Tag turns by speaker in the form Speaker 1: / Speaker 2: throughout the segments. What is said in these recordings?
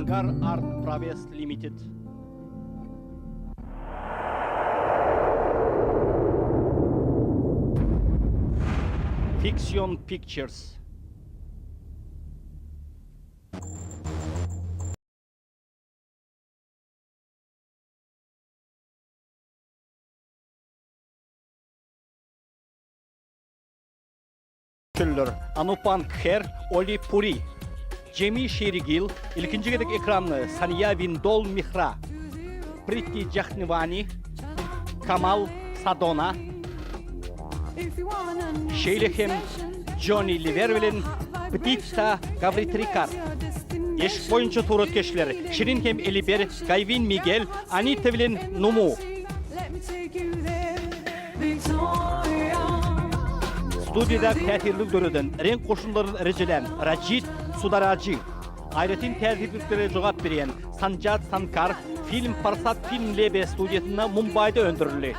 Speaker 1: Angar Art Prowes Limited. Fiction Pictures. Tüller, Anupan Kher, Oli Puri, Jemi Şerigil, ilkinji gezek ekranda Saniýa Windol Mihra, Priti Jahniwani, Kamal Sadona, şeýle hem Jonni Liwer bilen Ptitta Gawritrikar. Eşik boýunça suratkeşler Şirin hem Eliber, Gaýwin Migel, Anita bilen Numu. Studiýada täsirlilik döreden, reňk goşunlaryny rejelän Rajit Sudaraji, aýratyn täsirliliklere jogap berýän Sanjat Sankar film Parsad Film Lebe studiýasynda Mumbaýda öndürildi.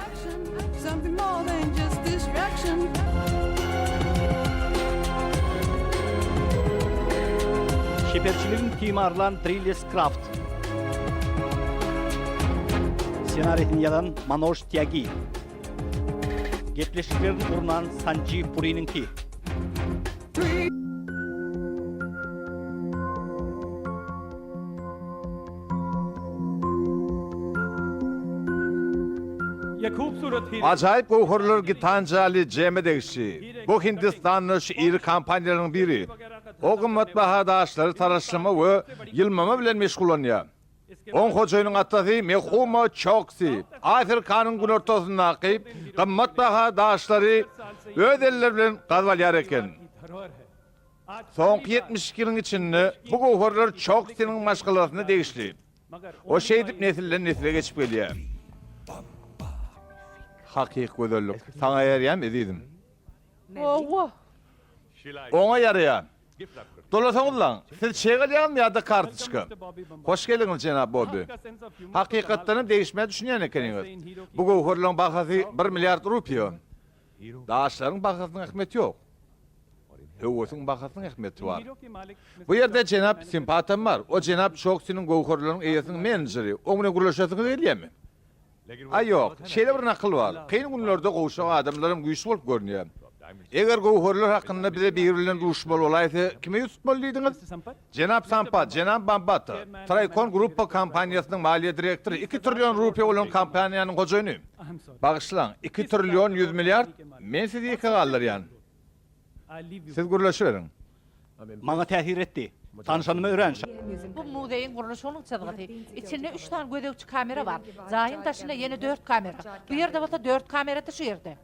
Speaker 1: Çeperçiligiň timarlan Drillis Kraft. Ssenariýasyny ýazan Manoj Tyagi. Gepleşiklerini gurnan Sanjiw Puriniňki.
Speaker 2: Ajaýyp göwherler Gitanjali Jeme degişli. Bu Hindistanda şu iri kompaniýalaryň biri. O gymmatbaha daşlary taraşlama we ýylmama bilen meşgullanýar. Oň hojaýynyň atasy Mehuma Çoksi Afrikanyň günortasyndaky gymmatbaha daşlary öz elleri bilen gazyp alýar eken. Soňky 72 ýylyň içinde bu göwherler Çoksiniň maşgalasyna degişli. O şeýdip nesilden nesle geçip gelýär. Hakyky gözellik. Saňa ýaraýarmy, ezizim?
Speaker 3: Hawa.
Speaker 2: Oňa ýaraýar. Dolasaňyzlaň, siz çek alýaňyzmy ýa-da kartoçka? Hoş geldiňiz, jenap Bobbi. Hakykatdanam degişmä düşünýän ekeniňiz. Bu göwherleň bahasy bir milliard rupiýa. Daşlaryň bahasynyň ähmiýeti ýok. Höwesiň bahasynyň ähmiýeti bar. Bu ýerde jenap Simpatam bar. O jenap Çoksiniň göwherleriniň eýesiniň menejeri. Oň bilen gürleşesiňiz gelýärmi? Aý ýok, şeýle bir nakyl bar, Kyn günlerde gowşak adamlaram güýçli bolup görünýär. Eger göwherler hakynda bize biri bilen duşmaly bolaýsa, kime ýüz tutmaly diýdiňiz? Jenap Sampat, jenap Bambata, Traýkon Gruppa kompaniýasynyň maliýe direktory, iki trillion rupiýa bolan kompaniýanyň hojaýyny. Bagyşlaň, iki trillion ýüz milliard? Men sizi ýeke galdyrýan. Siz gürleşiberiň.
Speaker 1: Maňa täsir etdi. Tanyşanyma örän şat.
Speaker 3: Bu muzeýiň gurluşygynyň çyzgysy. Içinde üç sany gözegçi kamera bar. Jaýyň daşynda ýene dört kamera. Bu ýerde bolsa dört kamera-da şu ýerde.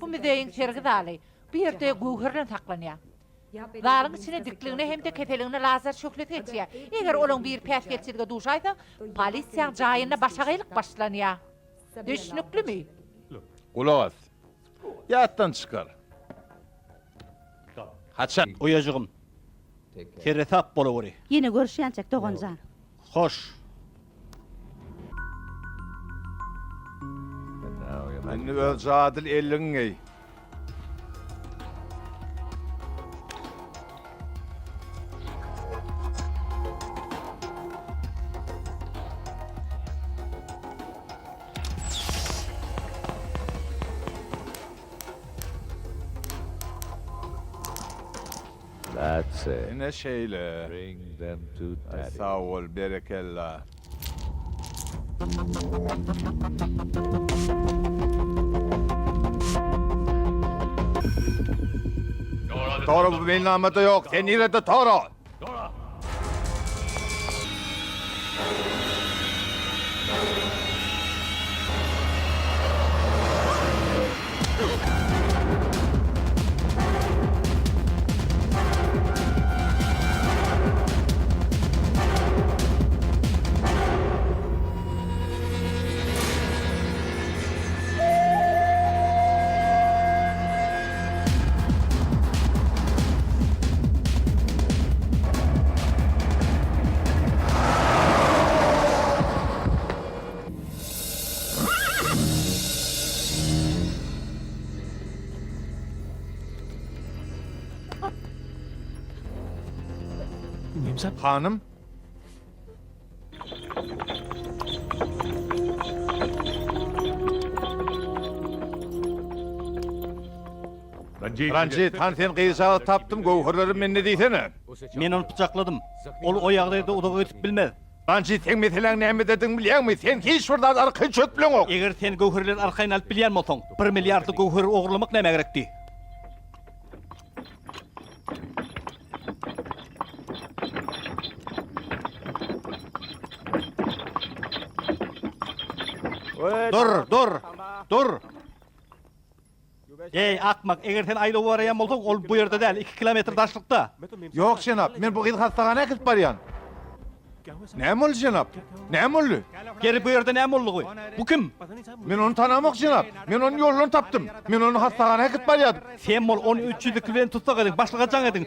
Speaker 3: Bu muzeýiň sergi zaly. Bu ýerde göwherler saklanýar. Zalyň içine dikligine hem-de keseligine lazer şöhlesi geçýär. Eger olaň biri päsgelçilige duşaýsa, polisiýaň jaýynda başagaýlyk başlanýar. Düşnüklimi?
Speaker 2: Gulak as. Ýatdan çykar. Haçan?
Speaker 1: Uýajygym, seresap bolaweri.
Speaker 4: Ýene görüşýänçäk doganjan.
Speaker 1: Hoş.
Speaker 2: Indi öz jadyly elligiňi geý. Ine şeýle. Sag bol, berekella. Toro bu meýilnamada ýok. Sen nirede Toro? Hanym. Ranjit, hany sen gyzjagazy tapdym, göwherlerim mende diýsene.
Speaker 1: Men ony pyçakladym. Ol o ýagdaýda uzaga gidip bilmez.
Speaker 2: Ranjit, seň meseläň nämededigini bilýäňmi? Sen hiç bir zady arkaýyn çözüp bileňok.
Speaker 1: Eger sen göwherleri arkaýyn alyp bilýän bolsaň, bir milliardlyk göwheri ogurlamak nämä gerekdi? Dur, dur, dur! Eý, akmak, eger sen aýlawa baraýan bolsaň, ol bu ýerde däl, iki kilometr daşlykda.
Speaker 2: Ýok, jenap, men bu gyzy hassahana äkidip barýan. Näme boldy, jenap? Näme boldy?
Speaker 1: Geri bu ýerde näme boldugy? Bu kim?
Speaker 2: Men ony tanamok, jenap. Men ony ýoldan tapdym. Men ony hassahana äkidip barýardym.
Speaker 1: Sen bol, ony 302 bilen tussag ediň, başlyga jaň ediň.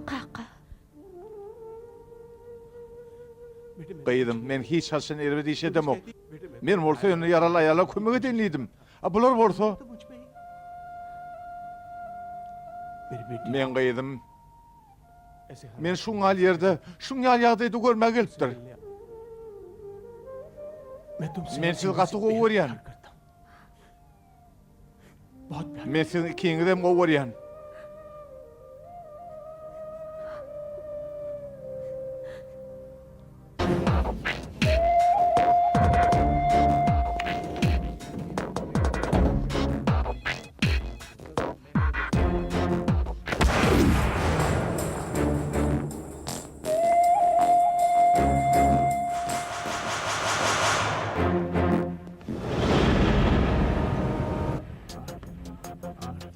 Speaker 4: Kaka.
Speaker 2: Gyzym, men hiç haçan erbet iş edemok. Men bolsa ýöne ýaraly aýala kömek edeýin diýdim. A bular bolsa... Meň gyzym meni şuň ýaly ýerde, şuň ýaly ýagdaýda görmäge gelipdir. Men sizi gaty gowy görýän. Men siziň ikiňizem gowy görýän.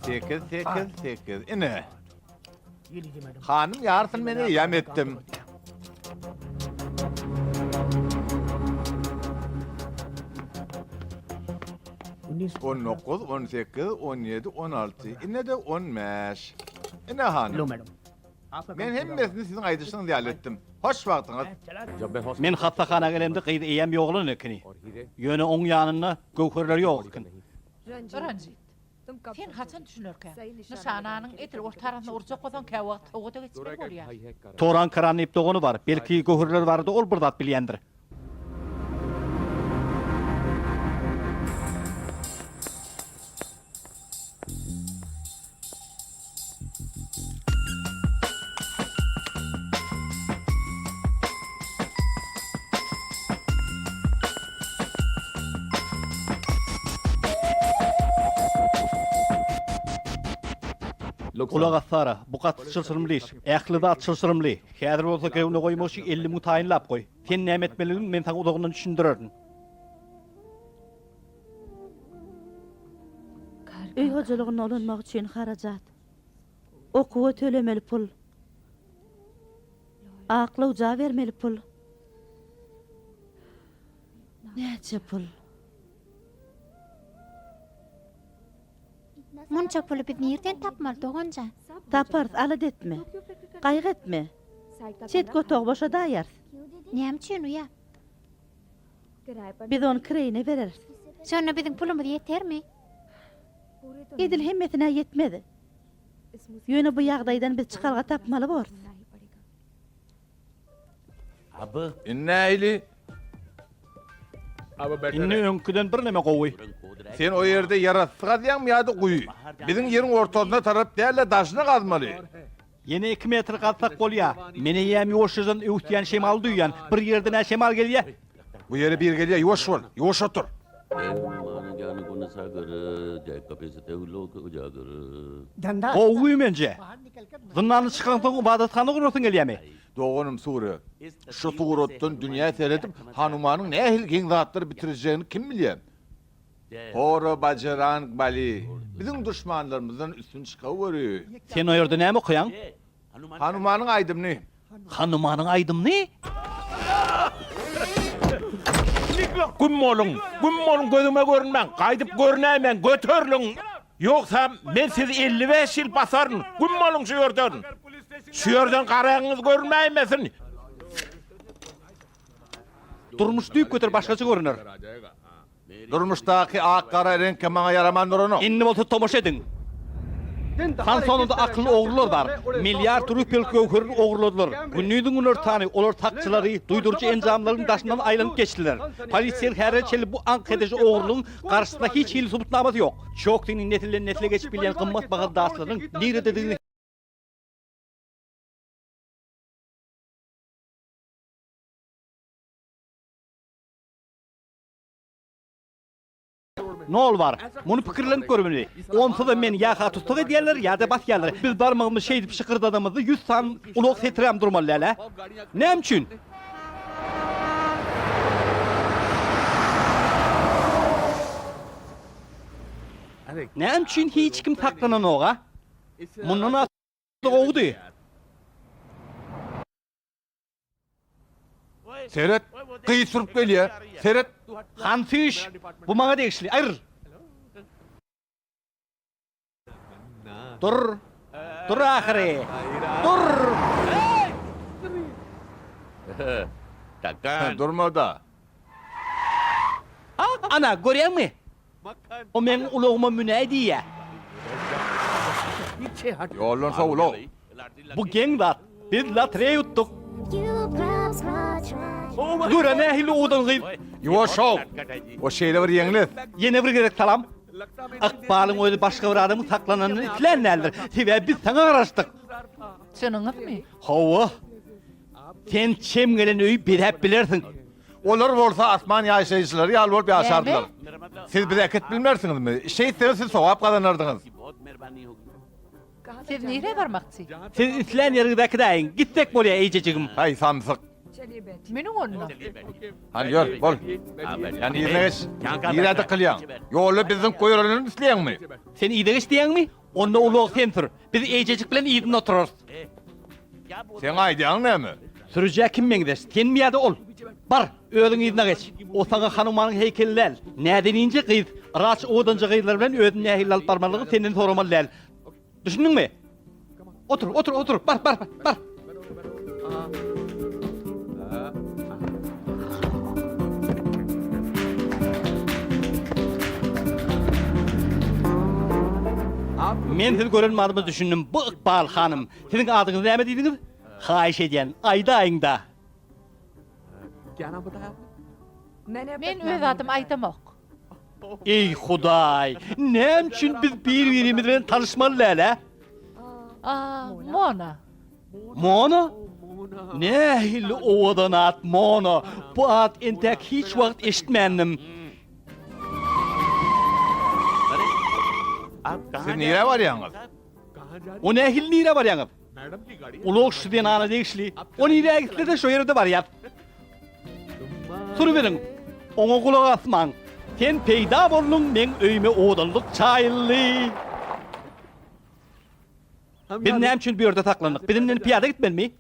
Speaker 2: Sekiz, sekiz, sekiz. Ine. Hanym ýarysyny men eýýäm etdim. 19, 18, 17, 16, ine-de 15. Ine hanym. Men hemmesini siziň aýdyşyňyz ýaly etdim. Hoş wagtyňyz.
Speaker 1: Men hassahana gelemde gyz eýýäm ýogalan ekeni. Ýöne oň ýanynda göwherler ýok eken.
Speaker 3: Ranjit. Sen haçan düşünerkäň? Nyşananyň edil ortarasyna urjak bolsaň käwagt sowgada geçmeli bolýar.
Speaker 1: Toran Karan diýip dogany bar. Belki göwherler barada ol bir zat bilýändir. Gulak as Sara, bu gaty çylşyrymly iş. Ähli zat çylşyrymly. Häzir bolsa göwne goýmak üçin 50 müň taýynlap goý. Sen näme etmelidigini men saňa uzagyndan düşündirerin.
Speaker 4: Öý hojalygynda ulanmak üçin harajat. Okuwa tölemeli pul. Aklawja bermeli pul. Näçe pul?
Speaker 5: Munça puly biz nirden tapmaly, dogan jan?
Speaker 4: Taparys, alada etme. Gaýgy etme. Çetki otagy boşadaýarys.
Speaker 5: Näme üçin, uýa?
Speaker 4: Biz ony kireýine bereris.
Speaker 5: Şonda biziň pulumyz ýetermi?
Speaker 4: Edil hemmesine ýetmez. Ýöne bu ýagdaýdan biz çykalga tapmaly borus.
Speaker 2: Indi nähili?
Speaker 1: Indi öňküden birneme gowy.
Speaker 2: Sen o ýerde ýerasty gazýaňmy ýa-da guýy? Biziň ýeriň ortasyna tarap däl-de, daşyna gazmaly.
Speaker 1: Ýene iki metr gazsak bolýa. Men eýýäm ýuwaşjadan öwüsýän şemaly duýýan. Bir ýerden-ä şemal gelýä.
Speaker 2: Bu ýere bir gelýä, ýuwaş bol, ýuwaş otur.
Speaker 1: Gowy güýmenje. Zyndandan çykaňsoň ybadathana gurasyň gelýämi?
Speaker 2: Doganym Sure, şu suratdan dünýä seredip, Hanumanyň nähili geň zatlar bitirjegini kim bilýä? Hora Bajarang Bali, biziň duşmanlarymyzdan üstün çykaweri.
Speaker 1: Sen o ýerde näme okaýaň?
Speaker 2: Hanumanyň aýdymyny.
Speaker 1: Hanumanyň aýdymyny?
Speaker 6: Güm boluň, güm boluň gözüme görünmäň, gaýdyp görünäýmäň, göteriliň! Ýogsam men sizi 55 ýyl basaryn, güm boluň şu ýerden! Şu ýerden garagyňyz görünmäýmesin!
Speaker 1: Durmuş düýpgöter başgaça görüner.
Speaker 2: Durmuşdaky ak-gara reňke maňa ýaraman duranok.
Speaker 1: Indi bolsa tomaşa ediň. Hansonada akylly ogrular bar. Milliard rupiýalyk göwherini ogurladylar. Gündiziň günortany olar sakçylary, duýduryjy enjamlaryň daşyndan aýlanyp geçdiler. Polisiýanyň häzire çenli bu aňk ediji ogurlygyň garşysyna hiç hili subutnamasy ýok. Çoksiniň nesilden nesle geçip bilýän gymmat bahaly daşlarynyň nirededigini Nol bar. Muny pikirlenip görmeli. Onsuzam meni ýa-ha tussag edýärler, ýa-da basýarlar. Biz barmagymyzy şeýdip şykyrdanymyzda ýüz sany ulag setirem durmaly däl-ä. Näme üçin? Näme üçin hiç kim saklananok-a? Mundan artygy gowudy.
Speaker 2: Seret, gyz sürüp gelýär. Seret.
Speaker 1: Han süýş! Bu maňa degişli. Aýryl! Dur! Dur ahyry! Dur!
Speaker 2: Durma-da.
Speaker 1: Ana, görýäňmi? O meň ulagyma münäý diýýä.
Speaker 2: Ýoldan sowul-ow.
Speaker 1: Bu geň zat. Biz lotereýa utduk. Gör-ä nähili owadan gyz.
Speaker 2: Ýuwaş-ow. O şeýle bir ýeňles.
Speaker 1: Ýene bir gezek salam. Ykbalyň özi başga bir adamyň saklananyny islän däldir. Sebäbi biz saňa garaşdyk.
Speaker 3: Çynyňyzmy?
Speaker 1: Hawa. Sen çem gelen öýi bezäp bilersiň.
Speaker 2: Olar bolsa asman ýaşaýjylary ýaly bolup ýaşardylar. Siz bizi äkidip bilmersiňizmi? Şeýtseňiz siz sogap gazanardyňyz.
Speaker 3: Siz nirä barmakçy?
Speaker 1: Siz islän ýeriňize äkidäýiň. Gitsek bolýar, eýjejigim.
Speaker 2: Haý, samsyk.
Speaker 3: Münüň onda.
Speaker 2: Hany ýör, bol. Ýani yzyna geç. Nirä dykylýaň? Ýolda bizi zyňyp goýberenini isleýäňmi?
Speaker 1: Sen yza geç diýýäňmi? Onda ulagy sen sür. Biz eýjejik bilen yzynda oturarys.
Speaker 2: Seň aýdýanyň näme?
Speaker 1: Sürüjä kim meňzeş, senmi ýa-da ol? Bar, özüň yzyna geç. O saňa Hanumanyň heýkeli däl. Näzeninje gyz, Raç owadanja gyzlar bilen özüni nähili alyp barmalydygyny senden soramaly däl. Düşündiňmi? Otur, otur, otur, bar, bar, bar. Men sizi gören malyma düşündim. Bu Ykbal hanym. Siziň adyňyz näme diýdiňiz? Haýyş edýän, aýdaýyň-da.
Speaker 3: Men öz adymy aýdamok.
Speaker 1: Eý, Hudaý! Näme üçin biz bir-birimiz bilen tanyşmaly däl-ä?
Speaker 3: A, Mona.
Speaker 1: Mona? Nähili owadan at, Mona! Bu at entäk hiç wagt eşitmändim.
Speaker 2: Siz nirä barýaňyz?
Speaker 1: O nähili nirä barýaňyz? Ulag şu zenana degişli. O nirä gitse-de şo ýere-de barýas. Sürüberiň. Oňa gulak asmaň. Sen peýda bolduň, meň öýüme owadanlyk çaýyldy. Biz näme üçin bu ýerde saklandyk? Biz indin pyýada gitmelimi?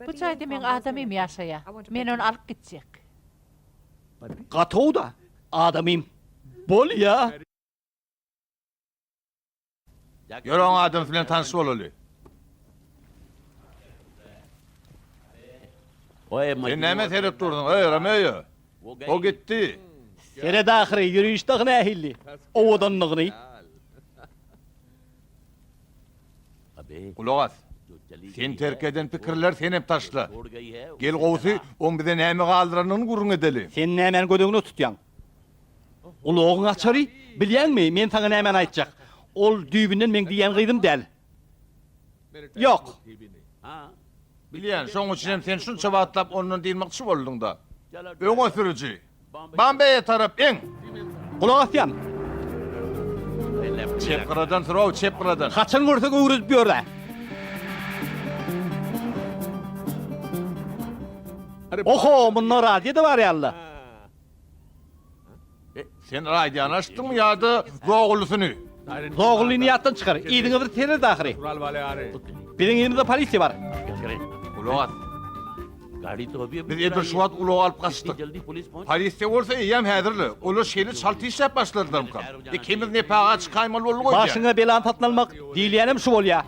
Speaker 3: Bu jaýda meň adamym ýaşaýar. Men ony alyp gitjek.
Speaker 1: Gatow-da, adamym. Bolýa.
Speaker 2: Ýör oň adamsy bilen tanyş bolaly. Sen nämä seredip dursuň, eý, Romeo? O gitdi.
Speaker 1: Seret ahyry, ýöriş dagy nähili owadanlygyny.
Speaker 2: Gulak as. Sen terk eden pikirleri sen hem taşla. Gel gowusy, oň bize näme galdyranyny gürrüň edeli.
Speaker 1: Sen nämäni göz öňüne tutýaň? Ulagyň açary? Bilýäňmi, men saňa nämäni aýtjak. Ol düýbünden meň diýýän gyzym däl. Ýok.
Speaker 2: Bilýän, şoň üçin hem sen şunça wagtlap ondan dynmakçy bolduň-da. Öňe sürüji! Bombeýe tarap eň!
Speaker 1: Gulak asýan.
Speaker 2: Çep gyradan sür-ow, çep gyradan.
Speaker 1: Haçan görsek öwredip ýör-ä. Oho, munda radio-da bar ýaly-la.
Speaker 2: Sen radiony açdyňmy ýa-da zogullysyny?
Speaker 1: Zogullyny ýatdan çykar. Yzyňa bir seret ahyry. Biziň yzymyzda polisiýa bar.
Speaker 2: Gulak as. Biz edil şu wagt ulag alyp gaçdyk. Polisiýa bolsa eýýäm häzirle. Olar şeýle çalt işläp başladylarmyka? Ikimiz nepaga çykaýmaly bolduk öýdýän.
Speaker 1: Başyňa belany satyn almak diýilýänem şu bolýa.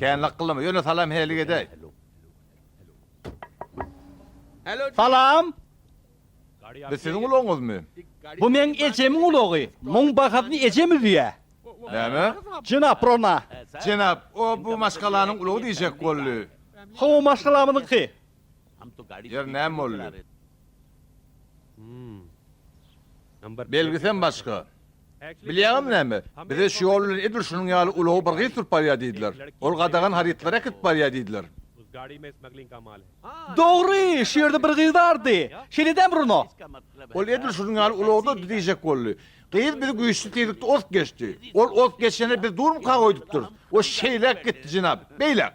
Speaker 2: Kän lakgyllama, ýöne salam-helik edäý.
Speaker 1: Salam!
Speaker 2: Bu siziň ulagyňyzmy?
Speaker 1: Bu meň ejemiň ulagy. Muň bahasyny ejem üzýä.
Speaker 2: Näme?
Speaker 1: Jenap Rona.
Speaker 2: Jenap, o bu maşgalanyň ulagy diýjek boldy.
Speaker 1: Hawa, maşgalamyzyňky.
Speaker 2: Ýeri näme boldy? Belgisem başga. Bilýäňizmi näme? Bize şu ýol bilen edil şunuň ýaly ulagy bir gyz sürüp barýar diýdiler. Ol gadagan harytlary äkidip barýar diýdiler.
Speaker 1: Dogry, şu ýerde bir gyz bardy. Şeýle dämi, Bruno?
Speaker 2: Ol edil şunuň ýaly ulagdady diýjek boldy. Gyz bizi güýçli tizlikde ozup geçdi. Ol ozup geçende biz durmukak öýdüpdiris. O şeýläk gitdi, jenap, beýläk.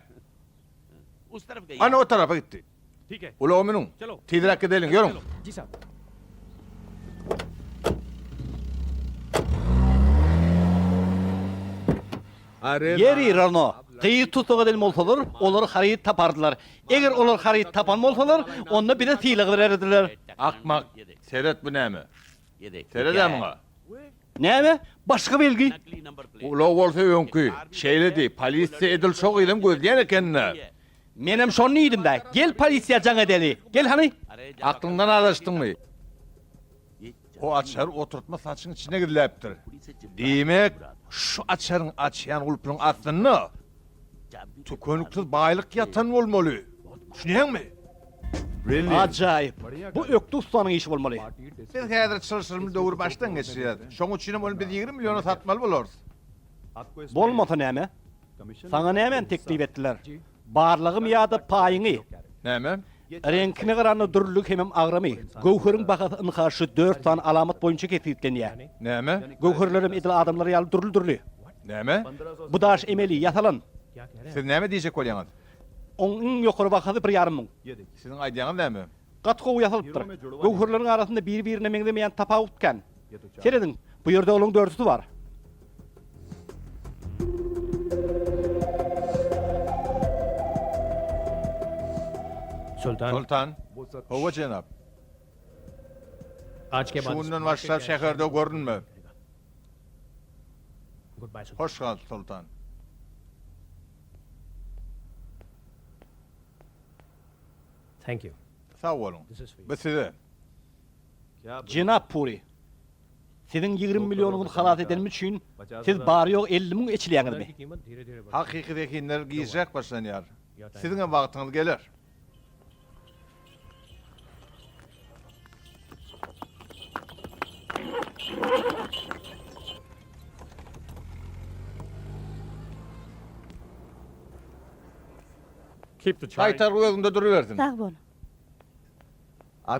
Speaker 2: Ana, o tarapa gitdi. Ulaga münüň. Tizräk gideliň, ýörüň.
Speaker 1: Ýeri, Rano, gyz tussag eden bolsalar, olar haryt tapardylar. Eger olar haryt tapan bolsalar, onda bize sylag bererdiler.
Speaker 2: Akmak, seret bu näme? Sered-ä muňa.
Speaker 1: Näme? Başga belgi?
Speaker 2: Ulag bolsa öňki. Şeýledi, polisiýa edil şo gyzam gözleýän eken-dä.
Speaker 1: Menem şony diýdim-dä. Gel polisiýa jaň edeli. Gel hany.
Speaker 2: Aklyňdan azaşdyňmy? O açary oturtma saçyň içine gizläpdir. Diýmek, şu açaryň açýan gulpunyň astynda tükeniksiz baýlyk ýatan bolmaly. Düşünýäňmi?
Speaker 1: Ajaýyp. Bu ökde ussanyň işi bolmaly.
Speaker 2: Biz häzir çylşyrymly döwri başdan geçirýäris. Şonuň üçinem ony biz 20 milliona satmaly bolarys.
Speaker 1: Bolmasa näme? Saňa nämäni teklip etdiler? Barlygymy ýa-da paýyňy?
Speaker 2: Näme?
Speaker 1: Reňkine garanda dürlüligi hemem agramy. Göwheriň bahasy ynha şu dört sany alamat boýunça kesgitlenýär.
Speaker 2: Näme?
Speaker 1: Göwherlerem edil adamlar ýaly dürli-dürli.
Speaker 2: Näme?
Speaker 1: Bu daş emeli, ýasalan.
Speaker 2: Siz näme diýjek bolýaňyz?
Speaker 1: Oň iň ýokary bahasy bir ýarym müň.
Speaker 2: Siziň aýdýaňyz näme?
Speaker 1: Gaty gowy ýasalypdyr. Göwherleriň arasynda biri-birine meňzemeýän tapawut kän. Serediň, bu ýerde olaryň dördüsi bar.
Speaker 2: Soltan. Hawa, jenap. Şu günden başlap şäherde görünme. Hoş gal, Soltan. Sag boluň. Bu size.
Speaker 1: Jenap Puri, siziň 20 millionyňyzy halas edenim üçin siz bary-ýogy 50 müň eçilýäňizmi?
Speaker 2: Hakyky zehinler gijräk başlanýar. Siziňem wagtyňyz geler. Gaýtargy özüňde durubersin.
Speaker 4: Sag bol.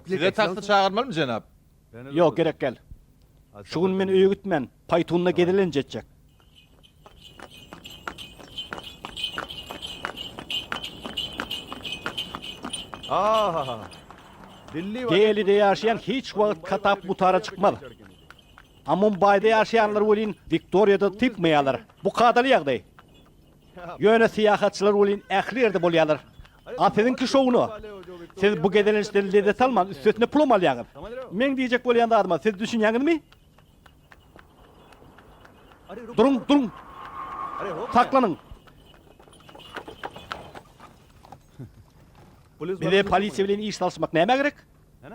Speaker 2: Size taksi çagyrmalymy, jenap?
Speaker 1: Ýok, gerek däl. Şu gün men öýe gitmän, paýtunda gezelenç etjek. Delide ýaşaýan hiç wagt Katap mutara çykmaz. A Mumbaýda ýaşaýanlar welin Wiktoriýada typmaýarlar. Bu kadaly ýagdaý. Ýöne syýahatçylar welin ähli ýerde bolýarlar. A siziňki şowuna. Siz bu gezelençden lezzet alman, üstesine pulam alýaňyz. Meň diýjek bolýan zadyma siz düşünýäňizmi? Duruň, duruň! Saklanyň! Bize polisiýa bilen iş salyşmak nämä gerek?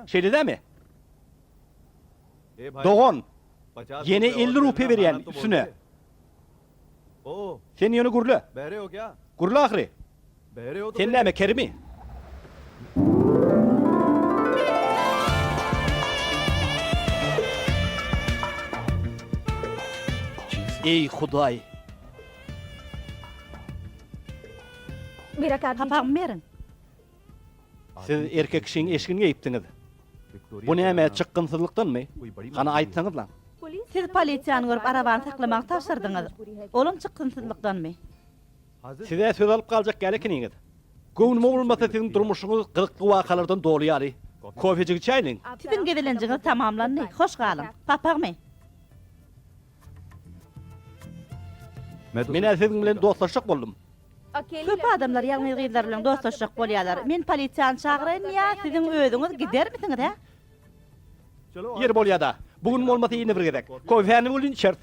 Speaker 1: Şeýle dälmi? Dogan, ýene 50 rupiýa berýän üstüne. Sen ýöne gürle. Gürle ahyry. Sen näme, kerimi? Eý, Hudaý!
Speaker 4: Papagymy beriň.
Speaker 1: Siz erkek kişiň eşigini geýipsiňiz. Bu näme, çykgynsyzlykdanmy? Hany aýtsaňyzlaň.
Speaker 4: Siz polisiýany görüp arabany saklamagy tabşyrdyňyz. Olam çykgynsyzlykdanmy?
Speaker 1: Siz-ä söz alyp galjak ýaly ekeniňiz. Göwnüme bolmasa siziň durmuşyňyz gyzykly wakalardan doly ýaly. Kofejik içäýliň.
Speaker 4: Siziň gezelenjiňiz tamamlandy. Hoş galyň. Papagymy?
Speaker 1: Men-ä siziň bilen dostlaşjak boldum.
Speaker 4: Köp adamlar ýalňyz gyzlar bilen dostlaşjak bolýarlar. Men polisiýany çagyraýynmy ýa siziň özüňiz gidermisiňiz, hä?
Speaker 1: Ýeri bolýa-da. Bu gün bolmasa ýene bir gezek. Kofäni welin içeris.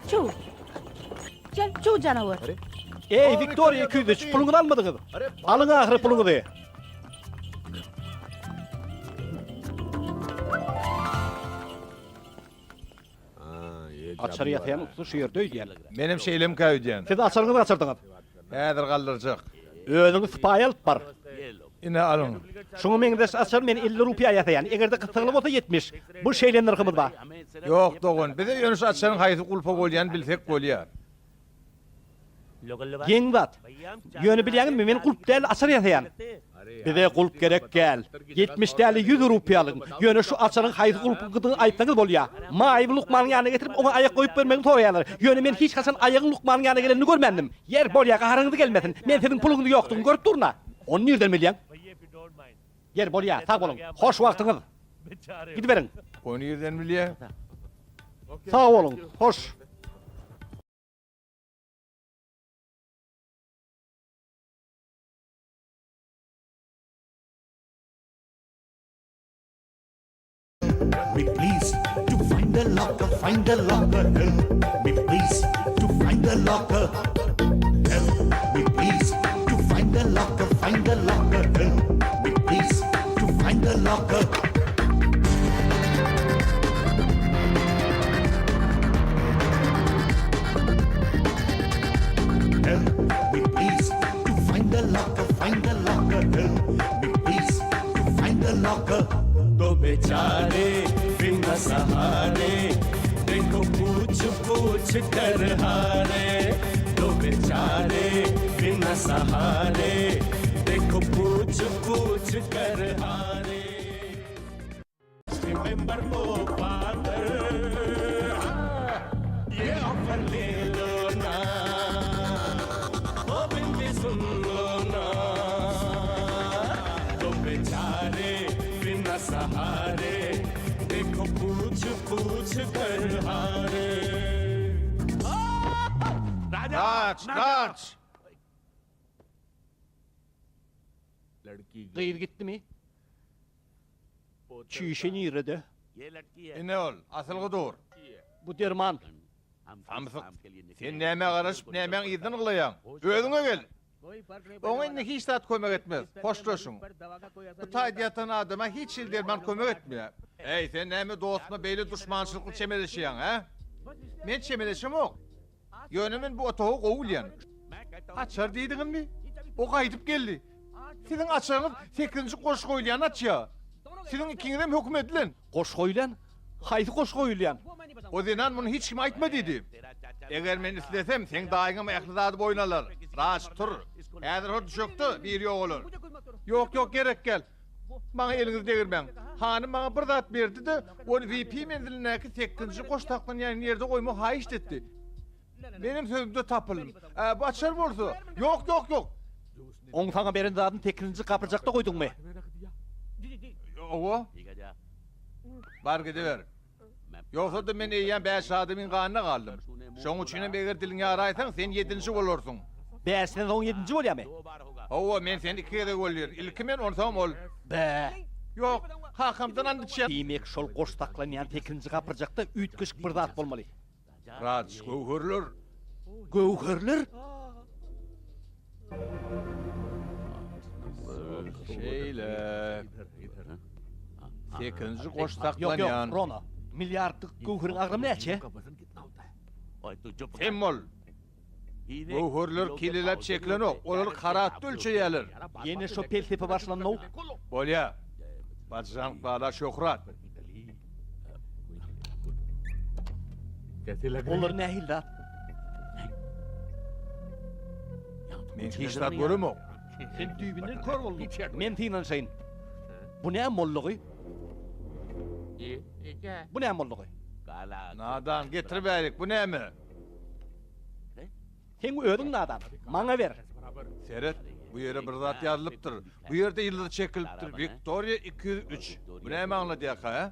Speaker 4: Çuw. Çuw janawar.
Speaker 1: Eý, Wiktoriýa 203, puluňyzy almadyňyz. Alyň ahyry puluňyzy. Açar ýasaýan ussa şu ýerde öýdýän.
Speaker 2: Menem şeýlemkä öýdýän.
Speaker 1: Siz açaryňyzy gaçyrdyňyz.
Speaker 2: Häzir galdyrjak.
Speaker 1: Özüňiz sypaýy alyp bar.
Speaker 2: Ine alyň.
Speaker 1: Şuňa meňzeş açar men 50 rupiýa ýasaýan. Eger-de gyssagly bolsa 70. Bu şeýle nyrhymyz bar.
Speaker 2: Ýok dogan, bize ýöne şu açaryň haýsy gulpa bolýanyny bilsek bolýar.
Speaker 1: Geň zat. Ýöne bilýäňizmi, men gulp däl, açar ýasaýan. Bize gulp gerek däl. 70 däl, 100 rupiýalyň. Ýöne şu açaryň haýsy gulplydygyny aýtsaňyz bolýa. Maýyby lukmanyň ýanyna getirip, oňa aýak goýup bermegini soraýarlar. Ýöne men hiç haçan aýagyň lukmanyň ýanyna gelenini görmändim. Ýer, bolýa, gaharyňyz gelmesin. Men siziň puluňyzy ýokdugyny görüp durun-a. Ony nirden bilýäň? Ýer, bolýa, sag boluň. Hoş wagtyňyz. Gidiberiň.
Speaker 2: Ony nirden bilýäň?
Speaker 1: Sag boluň. Hoş.
Speaker 7: Me please to find the locker, find the locker. Help me please to find the locker. Help me please to find the locker, find the locker. Help me please to find the locker. Help me please to find the locker, find the locker. Help me please to find the locker.
Speaker 8: दो बेचारे बिना सहारे देखो पूछ पूछ कर हारे दो बेचारे बिना सहारे देखो पूछ पूछ कर हारे मेंबर को पाकर हाँ, ये ऑफर ले लो ना ओ बिंदी सुन लो ना तो बेचारे बिना सहारे देखो पूछ पूछ कर हारे
Speaker 2: Gaç, gaç!
Speaker 1: Gyz gitdimi? Çüýşe nirede?
Speaker 2: Ine ol, asylgy dur.
Speaker 1: Bu derman.
Speaker 2: Samsyk, sen nämä garaşyp, nämäň yzyndan yglaýaň? Özüňe gel! Oňa indi hiç zat kömek etmez. Hoşlaşyň. Bu taýda ýatan adama hiç hili derman kömek etmeýär. Eý, sen näme dostuma beýle duşmançylykly çemeleşýäň, hä? Men çemeleşemok. Ýöne men bu otagy gowy bilýän. Açar diýdiňizmi? O gaýdyp geldi. Siziň açaryňyz sekizinji goş goýulýany açýar. Siziň ikiňizem höküm edilen.
Speaker 1: Goş goýulýan? Haýsy goş goýulýan?
Speaker 2: O zenan muny hiç kime aýtma diýdi. Eger men islesem, seň daýyňam ähli zady boýun alar. Raç, tur. Häzir hor düşekde biri ýogalar. Ýok, ýok, gerek däl. Maňa eliňizi degirmäň. Hanym maňa bir zat berdi-de, ony VIP menzilindäki sekizinji goş saklanýan ýerde goýmagy haýyşt etdi. Menem sözümde tapyldym. Ä, bu açar bolsa. Ýok, ýok, ýok.
Speaker 1: Oň saňa beren zadyny sekizinji gapyrjakda goýduňmy?
Speaker 2: Hawa. Bar gidiber. Ýogsa-da men eýýäm bäş adamyň ganyna galdym. Şoň üçinem eger diliňi ýaraýsaň, sen ýedinji bolarsyň.
Speaker 1: Bäşden soň ýedinji bolýamy?
Speaker 2: Hawa, men seni iki gezek öldürin. Ilki men, onsoňam ol.
Speaker 1: Bä.
Speaker 2: Ýok, kakamdan and içýän.
Speaker 1: Diýmek, şol goş saklanýan sekizinji gapyrjakda üýtgeşik bir zat bolmaly.
Speaker 2: Raj, göwherler.
Speaker 1: Göwherler?
Speaker 2: Şeýle. Sekizinji goş
Speaker 1: Ýok, ýok,
Speaker 2: saklanýan.
Speaker 1: Rona. Milliardlyk göwheriň agramy näçe?
Speaker 2: Sem bol. Göwherler kileläp çekilenok, olary karatda ölçeýärler.
Speaker 1: Ýene şo pelsepe başlandy-ow.
Speaker 2: Bolýa. Bajrank bala şöhrat.
Speaker 1: Olar nähili zat?
Speaker 2: Men hiç zat göremok.
Speaker 1: Sen düýbünden kör bolduň. Men synanyşaýyn. Bu näme boldugy? Bu näme boldugy?
Speaker 2: Nadan, getir bärik, bu näme?
Speaker 1: Seň özüň nadan. Maňa ber.
Speaker 2: Seret, bu ýere bir zat ýazylypdyr. Bu ýerde ýyldyz çekilipdir. Wiktoriýa 203. Bu näme aňladýarka, hä?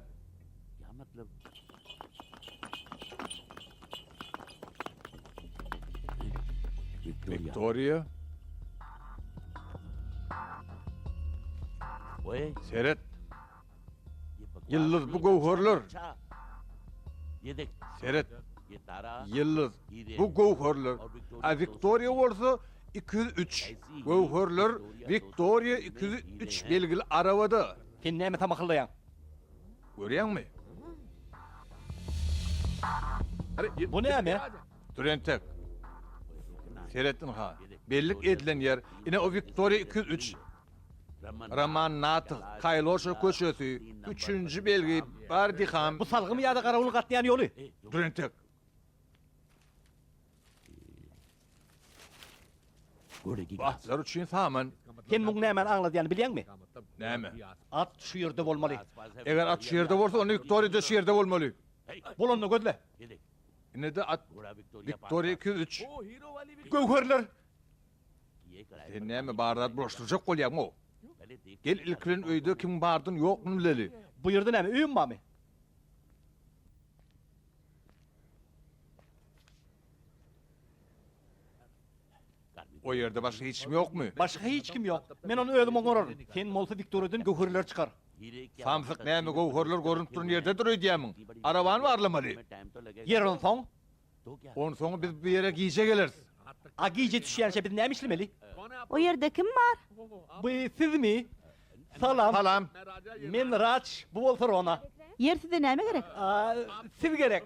Speaker 2: Wiktoriýa. Seret. Ýyldyz bu göwherler. Seret. Ýyldyz, bu göwherler, a Wiktoriýa bolsa 203. Göwherler Wiktoriýa 203 belgili arabada.
Speaker 1: Sen näme samahyllaýaň?
Speaker 2: Görýäňmi?
Speaker 1: Bu näme?
Speaker 2: Dur entek. Seret ynha. Bellik edilen ýer, ine o Wiktoriýa 203. Roman Nath, Kaýloşa köçesi, üçünji belgi, Bardiham.
Speaker 1: Bu salgymy ýa-da garawulyň gatnaýan ýoly?
Speaker 2: Dur entek. Bu atlar üçin saman.
Speaker 1: Sen muň nämäni aňladýanyny bilýäňmi?
Speaker 2: Näme?
Speaker 1: At şu ýerde bolmaly.
Speaker 2: Eger at şu ýerde bolsa, onda Wiktoriýa-da şu ýerde bolmaly.
Speaker 1: Bolanda gözle.
Speaker 2: Ine-de at. Wiktoriýa 203.
Speaker 1: Göwherler!
Speaker 2: Sen näme bar zat bulaşdyrjak bolýaň-ow? Gel ilki bilen öýde kimiň bardyny ýoklugyny bileli.
Speaker 1: Bu ýerde näme, öýüm barmy?
Speaker 2: O ýerde başga hiç kim ýokmy?
Speaker 1: Başga hiç kim ýok. Men ony özüm oňararyn. Sen bolsa Wiktoriýadan göwherleri çykar.
Speaker 2: Samsyk näme göwherler görünip duran ýerdedir öýdýämiň? Arabany barlamaly.
Speaker 1: Ýer onsoň?
Speaker 2: Onsoň biz bu ýere gije geleris.
Speaker 1: A gije düşýänçä biz näme işlemeli?
Speaker 4: O ýerde kim bar?
Speaker 1: Bu sizmi? Salam.
Speaker 2: Salam.
Speaker 1: Men Raç, bu bolsa Rona.
Speaker 4: Ýer size näme gerek?
Speaker 1: A, siz gerek.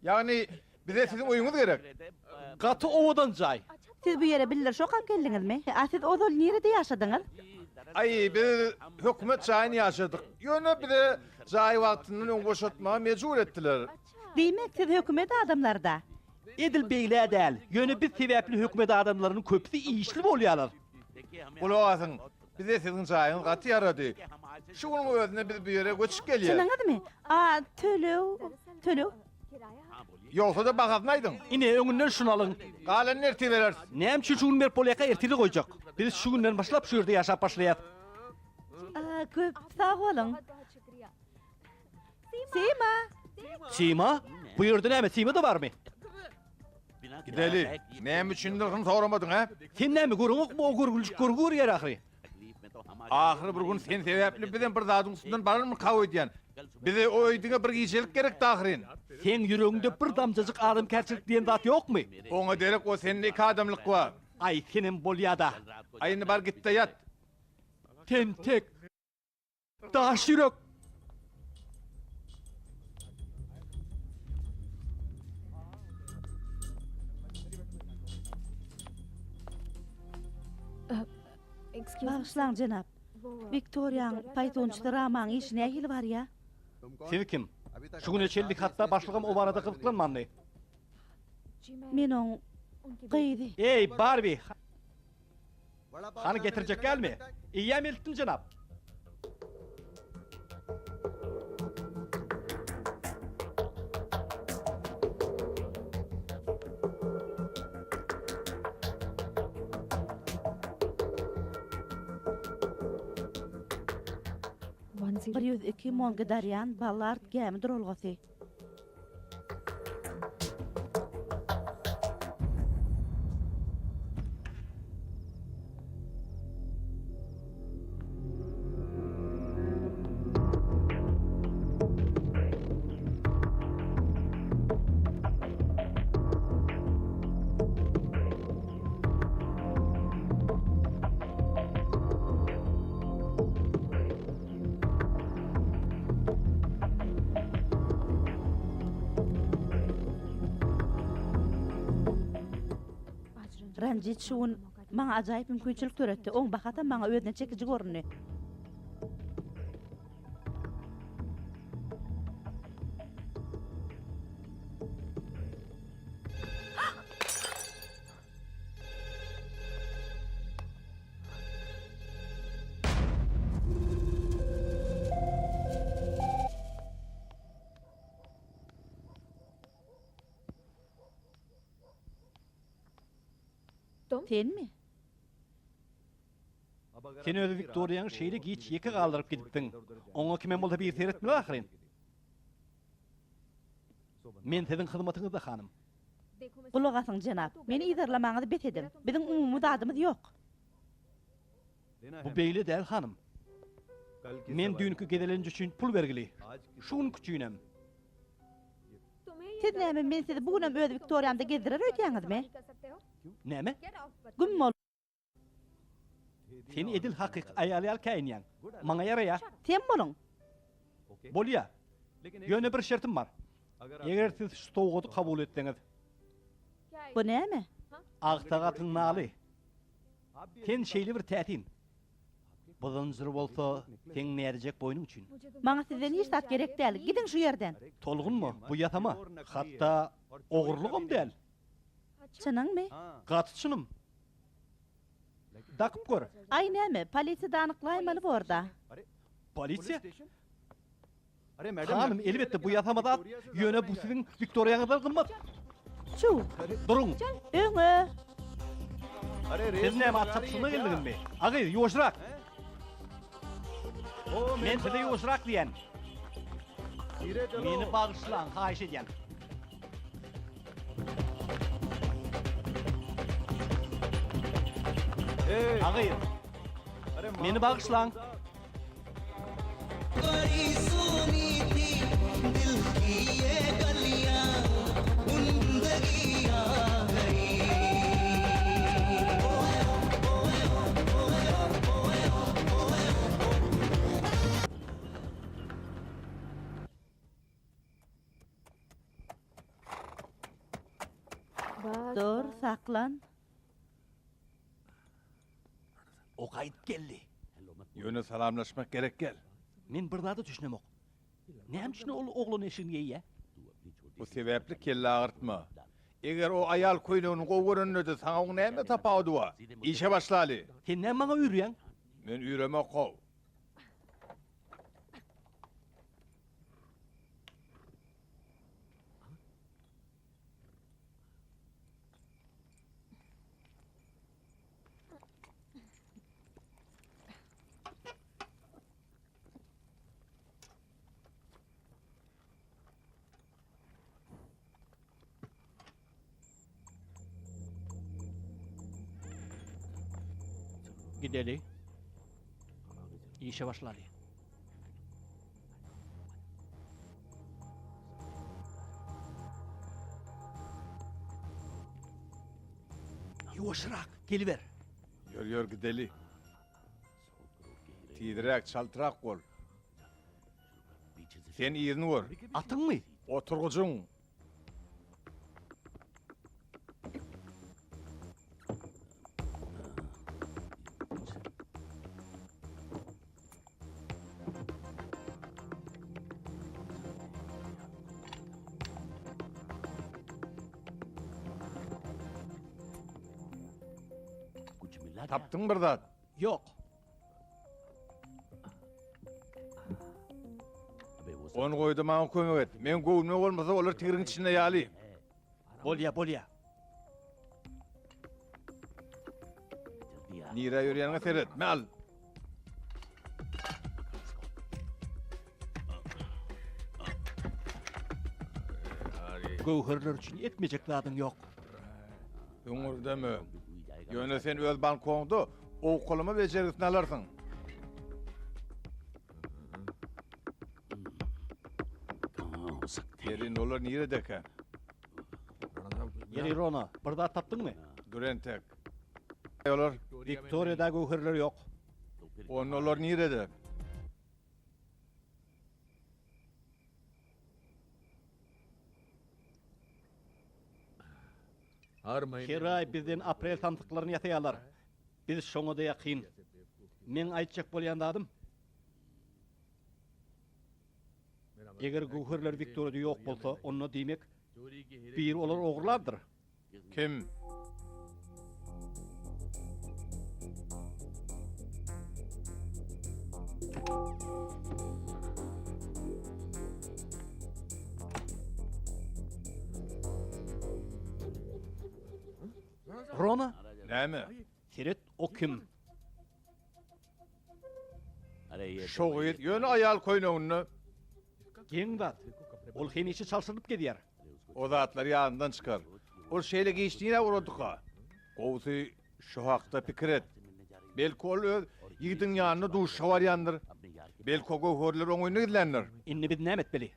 Speaker 2: Ýagny bize siziň öýüňiz gerek.
Speaker 1: Gaty owadan jaý.
Speaker 4: Siz bu ýere bildiriş okap geldiňizmi? A siz ozal nirede ýaşadyňyz?
Speaker 2: Aý, biz hökümet jaýyny ýaşadyk. Ýöne bize jaýy wagtyndan öň boşatmaga mejbur etdiler.
Speaker 4: Diýmek, siz hökümet adamlary-da?
Speaker 1: Edil beýle däl. Ýöne biz sebäpli hökümet adamlarynyň köpüsi işli bolýarlar.
Speaker 2: Gulak asyň, bize siziň jaýyňyz gaty ýarady. Şu günüň özünde biz bu ýere göçüp gelýäs.
Speaker 4: Çynyňyzmy? A töleg, töleg?
Speaker 2: Ýogsa-da bahasyny aýdyň.
Speaker 1: Ine, öňünden şuny alyň.
Speaker 2: Galanyny ertir bereris.
Speaker 1: Näme üçin şu gün berip bolýarka ertire goýjak? Biz şu günden başlap şu ýerde ýaşap başlaýas.
Speaker 4: A, köp sag boluň. Sima!
Speaker 1: Sima? Bu ýerde näme, Sima-da barmy?
Speaker 2: Gideli. Näme üçin nyrhyny soramadyň, hä?
Speaker 1: Sen näme, göreňokmy, o görgüljik görgi görýär ahyry.
Speaker 2: Ahyry bir gün sen sebäpli bizem bir zadyň üstünden bararmyka öýdýän. Bize o öý diňe bir gijelik gerekdi ahyryn.
Speaker 1: Seň ýüregiňde bir damjajyk adamkärçilik diýen zat ýokmy?
Speaker 2: Oňa derek o sende iki adamlyk bar.
Speaker 1: Aý, senem bolýa-da.
Speaker 2: Aý, indi bar git-de ýat.
Speaker 1: Tentek. Daş ýürek.
Speaker 4: Bagyşlaň, jenap. Wiktoriýaň paýtunçysy Ramaň işi nähili barýa?
Speaker 1: Siz kim? Şu güne çenli hatda başlygam o barada gyzyklanmandy.
Speaker 4: Men oň gyzy.
Speaker 1: Eý, Barbi! Hany getirjek dälmi? Eýýäm eltdim, jenap.
Speaker 4: 102 Mongedarýan Ballard gämi duralgasy. Ranjit şu gün maňa ajaýyp mümkinçilik döretdi. Oň bahasam maňa özüne çekiji göründi. Senmi?
Speaker 1: Sen öz Wiktoriýaňy şeýle giç ýeke galdyryp gidipdiň. Oňa kimem bolsa biri seretmeli ahyryn. Men siziň hyzmatyňyzda, hanym.
Speaker 4: Gulak asyň, jenap. Meni yzarlamaňyzy bes ediň. Biziň umumy zadymyz ýok.
Speaker 1: Bu beýle däl, hanym. Men düýnki gezelenç üçin pul bergili. Şu günki üçinem.
Speaker 4: Siz näme, men sizi bu günem öz Wiktoriýamda gezdirer öýdýäňizmi?
Speaker 1: Näme?
Speaker 4: Güm bol.
Speaker 1: Sen edil hakyky aýal ýaly käýinýäň. Maňa ýaraýa.
Speaker 4: Sem boluň.
Speaker 1: Bolýa. Ýöne bir şertim bar. Eger siz şu sowgady kabul etseňiz.
Speaker 4: Bu näme?
Speaker 1: Agsak atyň naly. Sen şeýle bir täsin. Bu zynjyr bolsa seň näzijek boýnuň üçin.
Speaker 4: Maňa sizden hiç zat gerek däl. Gidiň şu ýerden.
Speaker 1: Tolgunma, bu ýasama. Hatda ogurlygam däl.
Speaker 4: Çynyňmy?
Speaker 1: Gaty çynym. Dakyp gör.
Speaker 4: Aý näme, polisiýada anyklaýmaly bor-da.
Speaker 1: Polisiýa? Hanym, elbetde, bu ýasama zat, ýöne bu siziň Wiktoriýaňyzdan gymmat.
Speaker 4: Çuw!
Speaker 1: Duruň!
Speaker 4: Öňe!
Speaker 1: Siz näme at çapyşygyna geldiňizmi? A gyz, ýuwaşrak! Men size ýuwaşrak diýýän. Meni bagyşlaň, haýyş edýän. A gyz, meni bagyşlaň.
Speaker 4: Dur, saklan.
Speaker 1: O gaýdyp geldi.
Speaker 2: Ýöne salamlaşmak gerek gel.
Speaker 1: Men bir zada düşünemok. Näme üçin ol oglan eşigini geýýä?
Speaker 2: Bu sebäpli kelle agyrtma. Eger o aýal köýnegini gowy görende-de saňa oň näme tapawudy bar? Işe başlaly.
Speaker 1: Sen näme maňa üýrýäň?
Speaker 2: Men üýremok-how.
Speaker 1: Gideli. Işe başlaly. Ýuwaşrak, geliber.
Speaker 2: Ýör, ýör, gideli. Tizräk, çaltrak bol. Sen yzyny gör.
Speaker 1: Atyňmy?
Speaker 2: Oturgyjyň. Tapdyňmy bir zat?
Speaker 1: Ýok.
Speaker 2: Ony goýda maňa kömek et. Meň göwnüme bolmasa olar tigriň içinde ýaly.
Speaker 1: Bolýa, bolýa.
Speaker 2: Nirä ýörýäniňe seret. Me al.
Speaker 1: Göwherler üçin etmejek zadyň ýok.
Speaker 2: Öňürdeme. Ýöne sen öz balkoňda owkalama bejergisini alarsyň. Ýeri, olar niredekä?
Speaker 1: Ýeri, Rona, bir zat tapdyňmy?
Speaker 2: Dur entek. Olar.
Speaker 1: Wiktoriýada göwherler ýok.
Speaker 2: Onda olar nirede?
Speaker 1: Her aý bizden aprel samsyklaryny ýasaýarlar. Biz şoňa-da ýakyn. Meň aýtjak bolýan zadym, eger göwherler Wiktoriýada ýok bolsa, onda diýmek, biri olary ogurlapdyr.
Speaker 2: Kim?
Speaker 1: Rona?
Speaker 2: Näme?
Speaker 1: Seret, o kim?
Speaker 2: Şo gyz ýöne aýal köýneginde.
Speaker 1: Geň zat. Ol hemişe çalşyrylyp gezýär.
Speaker 2: O zatlary ýadyndan çykar. Ol şeýle giç nirä ugradyka? Gowusy şu hakda pikir et. Belki ol öz ýigidiň ýanyna duşuşyga barýandyr. Belki o göwherleri oň öýünde gizländir.
Speaker 1: Indi biz näme etmeli?